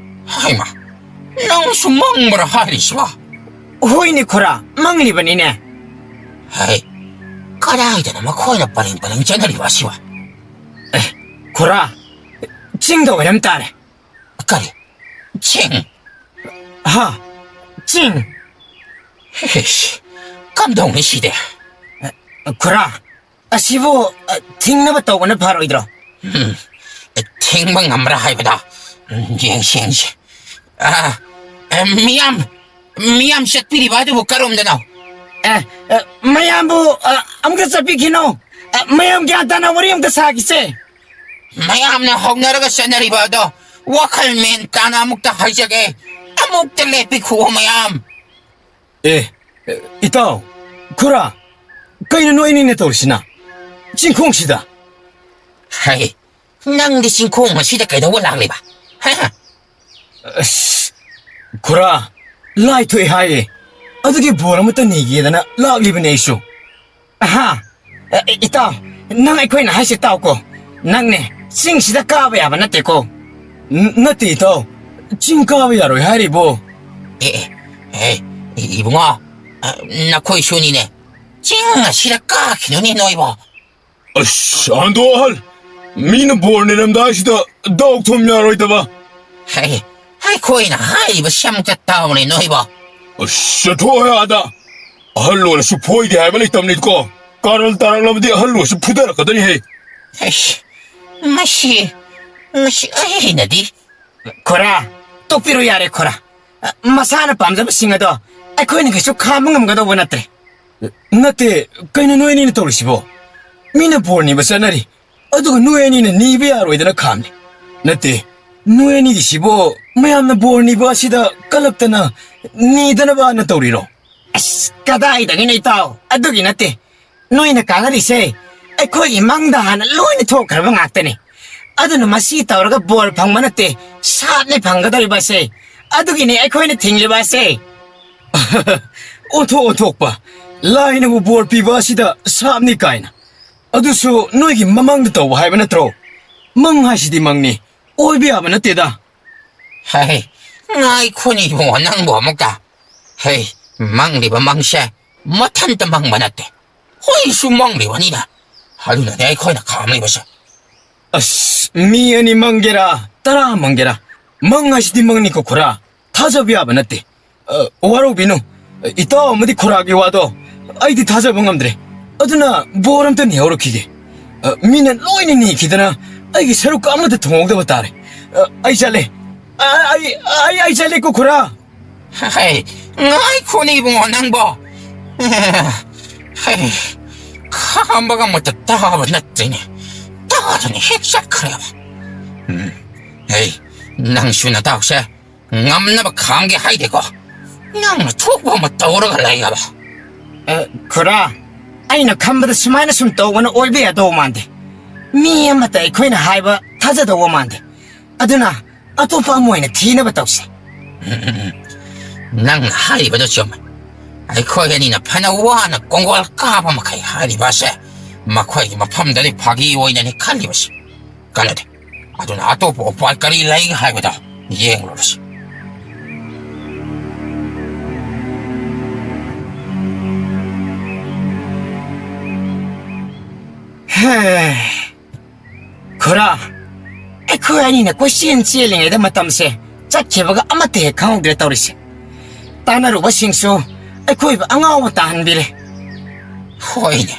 ꯍꯩꯃꯥ, ꯅꯪꯁꯨ ꯃꯪꯕ꯭ꯔꯥ ꯍꯥꯏꯔꯤꯁꯤꯕꯣ? ꯍꯣꯏꯅꯦ ꯈꯨꯔꯥ, ꯃꯪꯂꯤꯕꯅꯤꯅꯦ꯫ ꯍꯩ, ꯀꯗꯥꯏꯗꯅꯣ ꯃꯈꯣꯏꯅ ꯄꯔꯦꯡ ꯄꯔꯦꯡ ꯆꯠꯅꯔꯤꯕ ꯑꯁꯤꯕꯣ? ꯑꯦ, ꯈꯨꯔꯥ, ꯆꯤꯡꯗ ꯑꯣꯏꯔꯝ ꯇꯥꯔꯦ꯫ ꯀꯔꯤ? ꯆꯤꯡ? ꯍꯥ, ꯆꯤꯡ꯫ ꯏꯁ, ꯀꯝꯗꯧꯅꯤ ꯁꯤꯗꯤ? ꯈꯨꯔꯥ, ꯑꯁꯤꯕꯨ, ꯑ, ꯊꯤꯡꯅꯕ ꯇꯧꯕꯅ ꯐꯔꯣꯏꯗ꯭ꯔꯣ? ꯎꯝ, ꯊꯤꯡꯕ ꯉꯝꯕ꯭ꯔꯥ ꯍꯥꯏꯕꯗꯣ? ꯎꯝ, ꯌꯦꯡꯁꯤ, ꯌꯦꯡꯁꯤ꯫ ꯑ, ꯑ, ꯃꯤꯌꯥꯝ, ꯃꯤꯌꯥꯝ ꯆꯠꯄꯤꯔꯤꯕ ꯑꯗꯨꯕꯨ ꯀꯔꯣꯝꯗꯅꯣ? ꯑꯦ, ꯑ, ꯃꯌꯥꯝꯕꯨ, ꯑ, ꯑꯃꯨꯛꯇ ꯆꯠꯄꯤꯈꯤꯅꯣ꯫ ꯑ, ꯃꯌꯥꯝ ꯒ꯭ꯌꯥꯟ ꯇꯥꯅ ꯋꯥꯔꯤ ꯑꯝꯇ ꯁꯥꯈꯤꯁꯦ꯫ ꯃꯌꯥꯝꯅ ꯍꯧꯅꯔꯒ ꯆꯠꯅꯔꯤꯕ ꯑꯗꯣ ꯋꯥꯈꯜ ꯃꯦꯟ ꯇꯥꯅ ꯑꯃꯨꯛꯇ ꯍꯥꯏꯖꯒꯦ꯫ ꯑꯃꯨꯛꯇ ꯂꯦꯞꯄꯤꯈꯨꯑꯣ ꯃꯌꯥꯝ꯫ ꯑꯦ, ꯏꯇꯥꯎ, ꯈꯨꯔꯥ, ꯀꯩꯅꯣ ꯅꯣꯏ ꯑꯅꯤꯅ ꯇꯧꯔꯤꯁꯤꯅ? ꯆꯤꯡꯈꯣꯡꯁꯤꯗ? ꯍꯩ, ꯅꯪꯗꯤ ꯆꯤꯡꯈꯣꯡ ꯑꯁꯤꯗ ꯀꯩꯗꯧꯕ ꯂꯥꯛꯂꯤꯕ? ꯍꯥ? ꯑꯁ, ꯈꯨꯔꯥ, ꯂꯥꯏ ꯊꯣꯛꯑꯦ ꯍꯥꯏꯌꯦ꯫ ꯑꯗꯨꯒꯤ ꯕꯣꯔ ꯑꯃꯇ ꯅꯤꯒꯦꯗꯅ ꯂꯥꯛꯂꯤꯕꯅꯦ ꯑꯩꯁꯨ꯫ ꯑꯍꯥ, ꯑꯦ, ꯏꯇꯥꯎ, ꯅꯪ ꯑꯩꯈꯣꯏꯅ ꯍꯥꯏꯁꯦ ꯇꯥꯎꯀꯣ꯫ ꯅꯪꯅꯦ, ꯆꯤꯡꯁꯤꯗ ꯀꯥꯕ ꯌꯥꯕ ꯅꯠꯇꯦꯀꯣ꯫ ꯅ-, ꯅꯠꯇꯦ ꯏꯇꯥꯎ, ꯆꯤꯡ ꯀꯥꯕ ꯌꯥꯔꯣꯏ ꯍꯥꯏꯔꯤꯕꯣ꯫ ꯑꯦ, ꯑꯦ, ꯑꯦ, ꯏꯕꯨꯡꯉꯣ, ꯑ, ꯅꯈꯣꯏꯁꯨꯅꯤꯅꯦ꯫ ꯆꯤꯡ ꯑꯁꯤꯗ ꯀꯥꯈꯤꯅꯨꯅꯦ ꯅꯣꯏꯕꯣ꯫ ꯑꯁ, ꯑꯍꯟꯗꯣ ꯑꯍꯜ, ꯃꯤꯅ ꯕꯣꯔ ꯅꯤꯔꯝꯗꯥꯏꯁꯤꯗ ꯗꯥꯎ ꯊꯨꯝ ꯌꯥꯔꯣꯏꯗꯕ꯫ ꯍꯦ, ꯑꯩꯈꯣꯏꯅ ꯍꯥꯏꯔꯤꯕꯁꯤ ꯑꯃꯨꯛꯇ ꯇꯥꯎꯅꯦ ꯅꯣꯏꯕꯣ꯫ ꯑꯁ, ꯆꯠꯊꯣꯛꯑꯣ ꯑꯥꯗ꯫ ꯑꯍꯜ ꯑꯣꯏꯔꯁꯨ ꯐꯣꯏꯗꯦ ꯍꯥꯏꯕ ꯂꯩꯇꯕꯅꯤꯀꯣ꯫ ꯀꯥꯔꯜ ꯇꯥꯔꯛꯂꯕꯗꯤ ꯑꯍꯜ ꯑꯣꯏꯔꯁꯨ ꯐꯨꯊꯔꯛꯀꯗꯣꯏꯅꯤꯍꯦ꯫ ꯑꯩꯁ, ꯃꯁꯤ, ꯃꯁꯤ ꯑꯩ ꯍꯩꯅꯗꯦ꯫ ꯈꯣꯔꯥ, ꯇꯣꯛꯄꯤꯔꯣ ꯌꯥꯔꯦ ꯈꯣꯔꯥ꯫ ꯃꯁꯥꯅ ꯄꯥꯝꯖꯕꯁꯤꯡ ꯑꯗꯣ ꯑꯩꯈꯣꯏꯅ ꯀꯩꯁꯨ ꯈꯥꯝꯕ ꯉꯝꯒꯗꯧꯕ ꯅꯠꯇ꯭ꯔꯦ꯫ ꯅꯠꯇꯦ, ꯀꯩꯅꯣ ꯅꯣꯏ ꯑꯅꯤꯅ ꯇꯧꯔꯤꯁꯤꯕꯣ? ꯃꯤꯅ ꯕꯣꯔ ꯅꯤꯕ ꯆꯠꯅꯔꯤ, ꯑꯗꯨꯒ ꯅꯣꯏ ꯑꯅꯤꯅ ꯅꯤꯕ ꯌꯥꯔꯣꯏꯗꯅ ꯈꯥꯝꯂꯤ꯫ ꯅꯠꯇꯦ, ꯅꯣꯏ ꯑꯅꯤꯒꯤꯁꯤꯕꯨ ꯃꯌꯥꯝꯅ ꯕꯣꯔ ꯅꯤꯕ ꯑꯁꯤꯗ ꯀꯜꯂꯛꯇꯅ ꯅꯤꯗꯅꯕꯅ ꯇꯧꯔꯤꯔꯣ? ꯑꯁ, ꯀꯗꯥꯏꯗꯒꯤꯅꯣ ꯏꯇꯥꯎ? ꯑꯗꯨꯒꯤ ꯅꯠꯇꯦ꯫ ꯅꯣꯏꯅ ꯀꯥꯟꯅꯔꯤꯁꯦ ꯑꯩꯈꯣꯏꯒꯤ ꯃꯪꯗ ꯍꯥꯟꯅ ꯂꯣꯏꯅ ꯊꯣꯛꯈ꯭ꯔꯕ ꯉꯥꯛꯇꯅꯤ꯫ ꯑꯗꯨꯅ ꯃꯁꯤ ꯇꯧꯔꯒ ꯕꯣꯔ ꯐꯪꯕ ꯅꯠꯇꯦ, ꯁꯥꯞꯅꯤ ꯐꯪꯒꯗꯧꯔꯤꯕ ꯑꯁꯦ꯫ ꯑꯗꯨꯒꯤꯅꯤ ꯑꯩꯈꯣꯏꯅ ꯊꯤꯡꯂꯤꯕ ꯑꯁꯦ꯫ ꯑꯣꯟꯊꯣꯛ ꯑꯣꯟꯊꯣꯛꯄ, ꯂꯥꯏꯅꯕꯨ ꯕꯣꯔ ꯄꯤꯕ ꯑꯁꯤꯗ ꯁꯥꯞꯅꯤ ꯀꯥꯏꯅ꯫ ꯑꯗꯨꯁꯨ ꯅꯣꯏꯒꯤ ꯃꯃꯪꯗ ꯇꯧꯕ ꯍꯥꯏꯕ ꯅꯠꯇ꯭ꯔꯣ? ꯃꯪ ꯍꯥꯏꯁꯤꯗꯤ ꯃꯪꯅꯤ, ꯑꯣꯏꯕ ꯌꯥꯕ ꯅꯠꯇꯦꯗ꯫ ꯍꯩ, ꯉꯥꯏꯈꯣꯅꯦ ꯏꯕꯨꯡꯉꯣ, ꯅꯪꯕꯨ ꯑꯃꯨꯛꯀ꯫ ꯍꯩ, ꯃꯪꯂꯤꯕ ꯃꯪꯁꯦ ꯃꯊꯟꯇ ꯃꯪꯕ ꯅꯠꯇꯦ, ꯍꯣꯏꯁꯨ ꯃꯪꯂꯤꯕꯅꯤꯅ꯫ ꯑꯗꯨꯅꯅꯦ ꯑꯩꯈꯣꯏꯅ ꯈꯥꯝꯂꯤꯕꯁꯦ꯫ ꯑꯁ, ꯃꯤ ꯑꯅꯤ ꯃꯪꯒꯦꯔꯥ, ꯇꯔꯥ ꯃꯪꯒꯦꯔꯥ, ꯃꯪ ꯍꯥꯏꯁꯤꯗꯤ ꯃꯪꯅꯤꯀꯣ ꯈꯨꯔꯥ, ꯊꯥꯖꯕ ꯌꯥꯕ ꯅꯠꯇꯦ꯫ ꯑ, ꯋꯥꯔꯧꯕꯤꯅꯨ, ꯏꯇꯥꯎ ꯑꯃꯗꯤ ꯈꯨꯔꯥꯒꯤ ꯋꯥꯗꯣ ꯑꯩꯗꯤ ꯊꯥꯖꯕ ꯉꯝꯗ꯭ꯔꯦ꯫ ꯑꯗꯨꯅ ꯕꯣꯔ ꯑꯝꯇ ꯅꯤꯍꯧꯔꯛꯈꯤꯒꯦ꯫ ꯑ, ꯃꯤꯅ ꯂꯣꯏꯅ ꯅꯤꯈꯤꯗꯅ ꯑꯩꯒꯤ ꯁꯔꯨꯛ ꯑꯃꯠꯇ ꯊꯨꯡꯍꯧꯗꯕ ꯇꯥꯔꯦ꯫ ꯑ, ꯑꯩ ꯆꯠꯂꯦ꯫ ꯑ, ꯑꯩ, ꯑꯩ, ꯑꯩ ꯆꯠꯂꯦꯀꯣ ꯈꯨꯔꯥ꯫ ꯍꯩ, ꯉꯥꯏꯈꯣꯅꯦ ꯏꯕꯨꯡꯉꯣ ꯅꯪꯕꯣ꯫ ꯍꯩ, ꯈꯥꯝꯕꯒ ꯑꯃꯠꯇ ꯇꯥꯕ ꯅꯠꯇ꯭ꯔꯦꯅꯦ꯫ ꯇꯥꯗꯅ ꯍꯦꯛ ꯆꯠꯈ꯭ꯔꯦꯕ꯫ ꯎꯝ, ꯍꯩ, ꯅꯪꯁꯨ ꯅꯇꯥꯎꯁꯦ ꯉꯝꯅꯕ ꯈꯥꯡꯒꯦ ꯍꯥꯏꯗꯦꯀꯣ꯫ ꯅꯪꯅ ꯊꯣꯛꯄ ꯑꯃ ꯇꯧꯔꯒ ꯂꯩꯌꯦꯕ꯫ ꯑ, ꯈꯨꯔꯥ, ꯑꯩꯅ ꯈꯟꯕꯗ ꯁꯨꯃꯥꯏꯅ ꯁꯨꯝ ꯇꯧꯕꯅ ꯑꯣꯏꯕ ꯌꯥꯗꯧ ꯃꯥꯟꯗꯦ꯫ ꯃꯤ ꯑꯃꯠꯇ ꯑꯩꯈꯣꯏꯅ ꯍꯥꯏꯕ ꯊꯥꯖꯗꯧꯕ ꯃꯥꯟꯗꯦ꯫ ꯑꯗꯨꯅ ꯑꯇꯣꯞꯄ ꯑꯃ ꯑꯣꯏꯅ ꯊꯤꯅꯕ ꯇꯧꯁꯦ꯫ ꯎꯝ, ꯎꯝ, ꯎꯝ꯫ ꯅꯪꯅ ꯍꯥꯏꯔꯤꯕꯗꯨ ꯆꯨꯝꯃꯦ꯫ ꯑꯩꯈꯣꯏ ꯑꯅꯤꯅ ꯐꯅ ꯋꯥꯅ ꯀꯣꯡꯒꯣꯜ ꯀꯥꯕ ꯃꯈꯩ ꯍꯥꯏꯔꯤꯕ ꯑꯁꯦ ꯃꯈꯣꯏꯒꯤ ꯃꯐꯝꯗꯗꯤ ꯐꯥꯒꯤ ꯑꯣꯏꯅꯅꯤ ꯈꯜꯂꯤꯕꯁꯤ꯫ ꯀꯥꯟꯅꯗꯦ꯫ ꯑꯗꯨꯅ ꯑꯇꯣꯞꯄ ꯎꯄꯥꯏ ꯀꯔꯤ ꯂꯩ ꯍꯥꯏꯕꯗꯣ ꯌꯦꯡꯂꯨꯔꯁꯤ꯫ ꯍꯦ, ꯈꯨꯔꯥ, ꯑꯩꯈꯣꯏ ꯑꯅꯤꯅ ꯀꯣꯏꯆꯦꯟ ꯆꯦꯜꯂꯤꯉꯩꯗ ꯃꯇꯝꯁꯦ ꯆꯠꯈꯤꯕꯒ ꯑꯃꯠꯇ ꯍꯦꯛ ꯈꯪꯍꯧꯗ꯭ꯔꯦ ꯇꯧꯔꯤꯁꯦ꯫ ꯇꯥꯟꯅꯔꯨꯕꯁꯤꯡꯁꯨ ꯑꯩꯈꯣꯏꯕꯨ ꯑꯉꯥꯎꯕ ꯇꯥꯍꯟꯕꯤꯔꯦ꯫ ꯍꯣꯏꯅꯦ,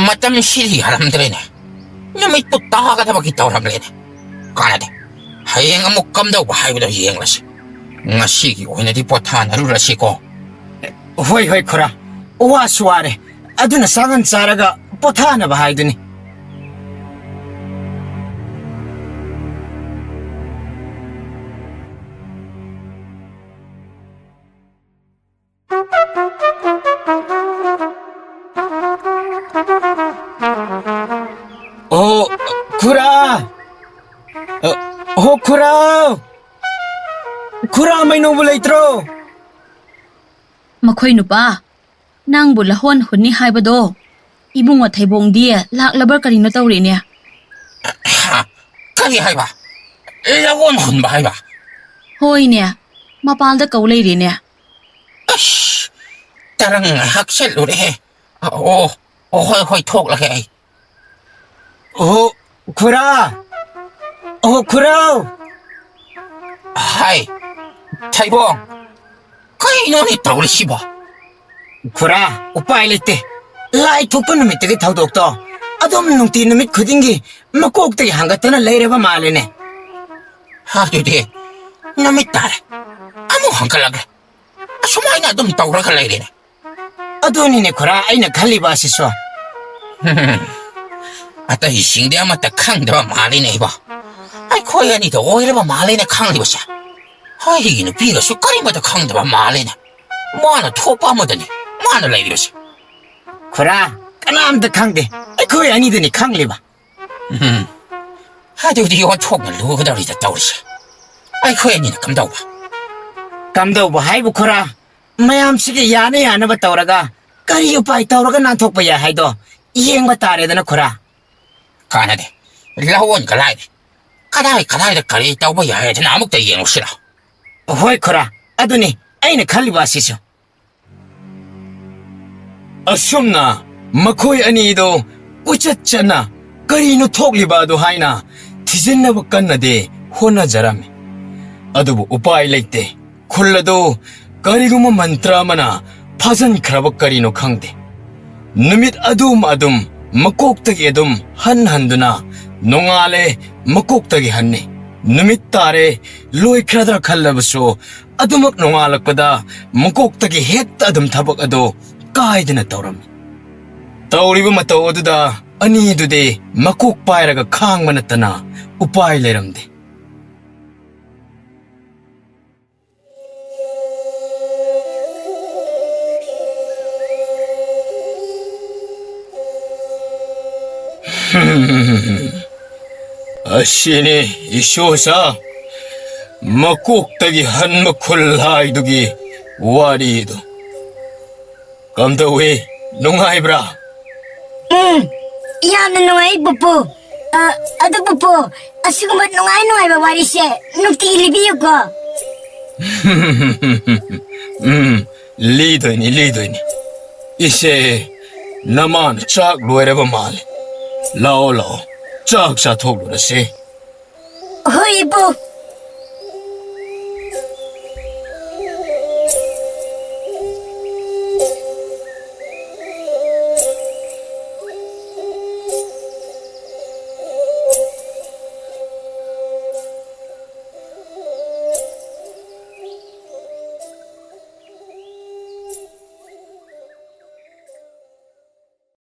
ꯃꯇꯝꯁꯤꯗꯤ ꯌꯥꯔꯝꯗ꯭ꯔꯦꯅꯦ꯫ ꯅꯨꯃꯤꯠꯄꯨ ꯇꯥꯒꯗꯕꯒꯤ ꯇꯧꯔꯝꯂꯦꯅꯦ꯫ ꯀꯥꯟꯅꯗꯦ꯫ ꯍꯌꯦꯡ ꯑꯃꯨꯛ ꯀꯝꯗꯧꯕ ꯍꯥꯏꯕꯗꯣ ꯌꯦꯡꯂꯁꯤ꯫ ꯉꯁꯤꯒꯤ ꯑꯣꯏꯅꯗꯤ ꯄꯣꯊꯥꯅꯔꯨꯔꯁꯤꯀꯣ꯫ ꯍꯣꯏ, ꯍꯣꯏ, ꯈꯨꯔꯥ꯫ ꯋꯥꯁꯨ ꯋꯥꯔꯦ꯫ ꯑꯗꯨꯅ ꯆꯥꯛ ꯍꯥꯟ ꯆꯥꯔꯒ ꯄꯣꯊꯥꯅꯕ ꯍꯥꯏꯗꯨꯅꯤ꯫ ꯑꯣ, ꯈꯨꯔꯥ! ꯑ, ꯍꯣ, ꯈꯨꯔꯥ! ꯈꯨꯔꯥ, ꯃꯩꯅꯧꯕꯨ ꯂꯩꯇ꯭ꯔꯣ? ꯃꯈꯣꯏ ꯅꯨꯄꯥ, ꯅꯪꯕꯨ ꯂꯍꯣꯟ ꯍꯨꯟꯅꯤ ꯍꯥꯏꯕꯗꯣ ꯏꯕꯨꯡꯉꯣ ꯊꯩꯕꯣꯡꯗꯤ ꯂꯥꯛꯂꯕ꯭ꯔꯥ ꯀꯔꯤꯅꯣ ꯇꯧꯔꯤꯅꯦ? ꯍꯥ? ꯀꯔꯤ ꯍꯥꯏꯕ? ꯂꯍꯣꯟ ꯍꯨꯟꯕ ꯍꯥꯏꯕ? ꯍꯣꯏꯅꯦ, ꯃꯄꯥꯜꯗ ꯀꯧ ꯂꯩꯔꯦꯅꯦ꯫ ꯑꯁ, ꯇꯔꯪ ꯉꯥꯏꯍꯥꯛ ꯆꯠꯂꯨꯔꯦꯍꯦ꯫ ꯑꯣ, ꯑꯣ, ꯍꯣꯏ, ꯍꯣꯏ, ꯊꯣꯛꯂꯒꯦ ꯑꯩ꯫ ꯑꯣꯍꯣ, ꯈꯨꯔꯥ! ꯑꯣꯍꯣ, ꯈꯨꯔꯥꯎ! ꯍꯥꯏ, ꯊꯩꯕꯣꯡ, ꯀꯩꯅꯣꯅꯦ ꯇꯧꯔꯤꯁꯤꯕꯣ? ꯈꯨꯔꯥ, ꯎꯄꯥꯏ ꯂꯩꯇꯦ꯫ ꯂꯥꯏ ꯊꯣꯛꯄ ꯅꯨꯃꯤꯠꯇꯒꯤ ꯊꯧꯗꯣꯛꯇꯣ ꯑꯗꯨꯝ ꯅꯨꯡꯇꯤ ꯅꯨꯃꯤꯠ ꯈꯨꯗꯤꯡꯒꯤ ꯃꯀꯣꯛꯇꯒꯤ ꯍꯪꯒꯠꯇꯅ ꯂꯩꯔꯕ ꯃꯥꯜꯂꯦꯅꯦ꯫ ꯑꯗꯨꯗꯤ ꯅꯨꯃꯤꯠ ꯇꯥꯔꯦ꯫ ꯑꯃꯨꯛ ꯍꯪꯒꯠꯂꯒꯦ꯫ ꯑꯁꯨꯃꯥꯏꯅ ꯑꯗꯨꯝ ꯇꯧꯔꯒ ꯂꯩꯔꯦꯅꯦ꯫ ꯑꯗꯨꯅꯤꯅꯦ ꯈꯨꯔꯥ, ꯑꯩꯅ ꯈꯜꯂꯤꯕ ꯑꯁꯤꯁꯨ꯫ ꯑꯇꯩꯁꯤꯡꯗꯤ ꯑꯃꯠꯇ ꯈꯪꯗꯕ ꯃꯥꯜꯂꯤꯅꯦ ꯏꯕꯣ꯫ ꯑꯩꯈꯣꯏ ꯑꯅꯤꯗ ꯑꯣꯏꯔꯕ ꯃꯥꯜꯂꯤꯅꯦ ꯈꯪꯂꯤꯕꯁꯦ꯫ ꯑꯩꯒꯤ ꯅꯨꯄꯤꯒꯁꯨ ꯀꯔꯤꯃꯠꯇ ꯈꯪꯗꯕ ꯃꯥꯜꯂꯤꯅꯦ꯫ ꯃꯥꯅ ꯊꯣꯛꯄ ꯑꯃꯗꯅꯤ ꯃꯥꯅ ꯂꯩꯔꯤꯕꯁꯦ꯫ ꯈꯨꯔꯥ, ꯀꯅꯥꯝꯇ ꯈꯪꯗꯦ꯫ ꯑꯩꯈꯣꯏ ꯑꯅꯤꯗꯅꯤ ꯈꯪꯂꯤꯕ꯫ ꯎꯝ꯫ ꯑꯗꯨꯗꯤ ꯑꯣꯟꯊꯣꯛꯅ ꯂꯨꯒꯗꯧꯔꯤꯗ ꯇꯧꯔꯤꯁꯦ꯫ ꯑꯩꯈꯣꯏ ꯑꯅꯤꯅ ꯀꯝꯗꯧꯕ? ꯀꯝꯗꯧꯕ ꯍꯥꯏꯕꯨ ꯈꯨꯔꯥ, ꯃꯌꯥꯝꯁꯤꯒꯤ ꯌꯥꯅ ꯌꯥꯅꯕ ꯇꯧꯔꯒ ꯀꯔꯤ ꯎꯄꯥꯏ ꯇꯧꯔꯒ ꯅꯥꯟꯊꯣꯛꯄ ꯌꯥꯏ ꯍꯥꯏꯗꯣ ꯌꯦꯡꯕ ꯇꯥꯔꯦꯗꯅ ꯈꯨꯔꯥ꯫ ꯀꯥꯟꯅꯗꯦ꯫ ꯂꯧꯑꯣꯟ ꯀꯗꯥꯏꯗ? ꯀꯗꯥꯏ ꯀꯗꯥꯏꯗ ꯀꯔꯤ ꯇꯧꯕ ꯌꯥꯏ ꯍꯥꯏꯗꯅ ꯑꯃꯨꯛꯇ ꯌꯦꯡꯉꯨꯁꯤꯔꯣ? ꯍꯣꯏ ꯈꯨꯔꯥ, ꯑꯗꯨꯅꯤ ꯑꯩꯅ ꯈꯜꯂꯤꯕ ꯑꯁꯤꯁꯨ꯫ ꯑꯁꯨꯝꯅ ꯃꯈꯣꯏ ꯑꯅꯤꯗꯣ ꯀꯣꯏꯆꯠ ꯆꯠꯅ ꯀꯔꯤꯅꯣ ꯊꯣꯛꯂꯤꯕ ꯑꯗꯨ ꯍꯥꯏꯅ ꯊꯤꯖꯤꯟꯅꯕ ꯀꯟꯅꯗꯤ ꯍꯣꯠꯅꯖꯔꯝꯃꯤ꯫ ꯑꯗꯨꯕꯨ ꯎꯄꯥꯏ ꯂꯩꯇꯦ꯫ ꯈꯨꯜ ꯑꯗꯨ ꯀꯔꯤꯒꯨꯝꯕ ꯃꯟꯇ꯭ꯔ ꯑꯃꯅ ꯐꯥꯖꯤꯟꯈ꯭ꯔꯕ ꯀꯔꯤꯅꯣ ꯈꯪꯗꯦ꯫ ꯅꯨꯃꯤꯠ ꯑꯗꯨꯝ ꯑꯗꯨꯝ ꯃꯀꯣꯛꯇꯒꯤ ꯑꯗꯨꯝ ꯍꯟ ꯍꯟꯗꯨꯅ ꯅꯣꯡꯉꯥꯜꯂꯦ, ꯃꯀꯣꯛꯇꯒꯤ ꯍꯟꯅꯤ꯫ ꯅꯨꯃꯤꯠ ꯇꯥꯔꯦ, ꯂꯣꯏꯈ꯭ꯔꯗ꯭ꯔꯥ ꯈꯜꯂꯕꯁꯨ ꯑꯗꯨꯃꯛ ꯅꯣꯡꯉꯥꯜꯂꯛꯄꯗ ꯃꯀꯣꯛꯇꯒꯤ ꯍꯦꯛꯇ ꯑꯗꯨꯝ ꯊꯕꯛ ꯑꯗꯨ ꯀꯥꯏꯗꯅ ꯇꯧꯔꯝꯃꯤ꯫ ꯇꯧꯔꯤꯕ ꯃꯇꯧ ꯑꯗꯨꯗ ꯑꯅꯤꯗꯨꯗꯤ ꯃꯀꯣꯛ ꯄꯥꯏꯔꯒ ꯈꯥꯡꯕ ꯅꯠꯇꯅ ꯎꯄꯥꯏ ꯂꯩꯔꯝꯗꯦ꯫ ꯑꯁꯤꯅꯤ ꯏꯁꯣꯁꯥ, ꯃꯀꯣꯛꯇꯒꯤ ꯍꯟꯕ ꯈꯨꯜ ꯍꯥꯏꯗꯨꯒꯤ ꯋꯥꯔꯤꯗꯨ꯫ ꯀꯝꯗꯧꯏ? ꯅꯨꯡꯉꯥꯏꯕ꯭ꯔꯥ? ꯎꯝ, ꯌꯥꯝꯅ ꯅꯨꯡꯉꯥꯏ, ꯄꯨꯄꯨ꯫ ꯑ, ꯑꯗꯨ, ꯄꯨꯄꯨ, ꯑꯁꯤꯒꯨꯝꯕ ꯅꯨꯡꯉꯥꯏ ꯅꯨꯡꯉꯥꯏꯕ ꯋꯥꯔꯤꯁꯦ ꯅꯨꯡꯇꯤꯒꯤ ꯂꯤꯕꯤꯌꯨꯀꯣ꯫ ꯎꯝ, ꯂꯤꯗꯣꯏꯅꯤ, ꯂꯤꯗꯣꯏꯅꯤ꯫ ꯏꯆꯦ, ꯅꯃꯥꯅ ꯆꯥꯛ ꯂꯣꯏꯔꯕ ꯃꯥꯜꯂꯦ꯫ ꯂꯥꯛꯑꯣ, ꯂꯥꯛꯑꯣ, ꯆꯥꯛ ꯆꯥꯊꯣꯛꯂꯨꯔꯁꯦ꯫ ꯍꯣꯏ, ꯏꯄꯨ,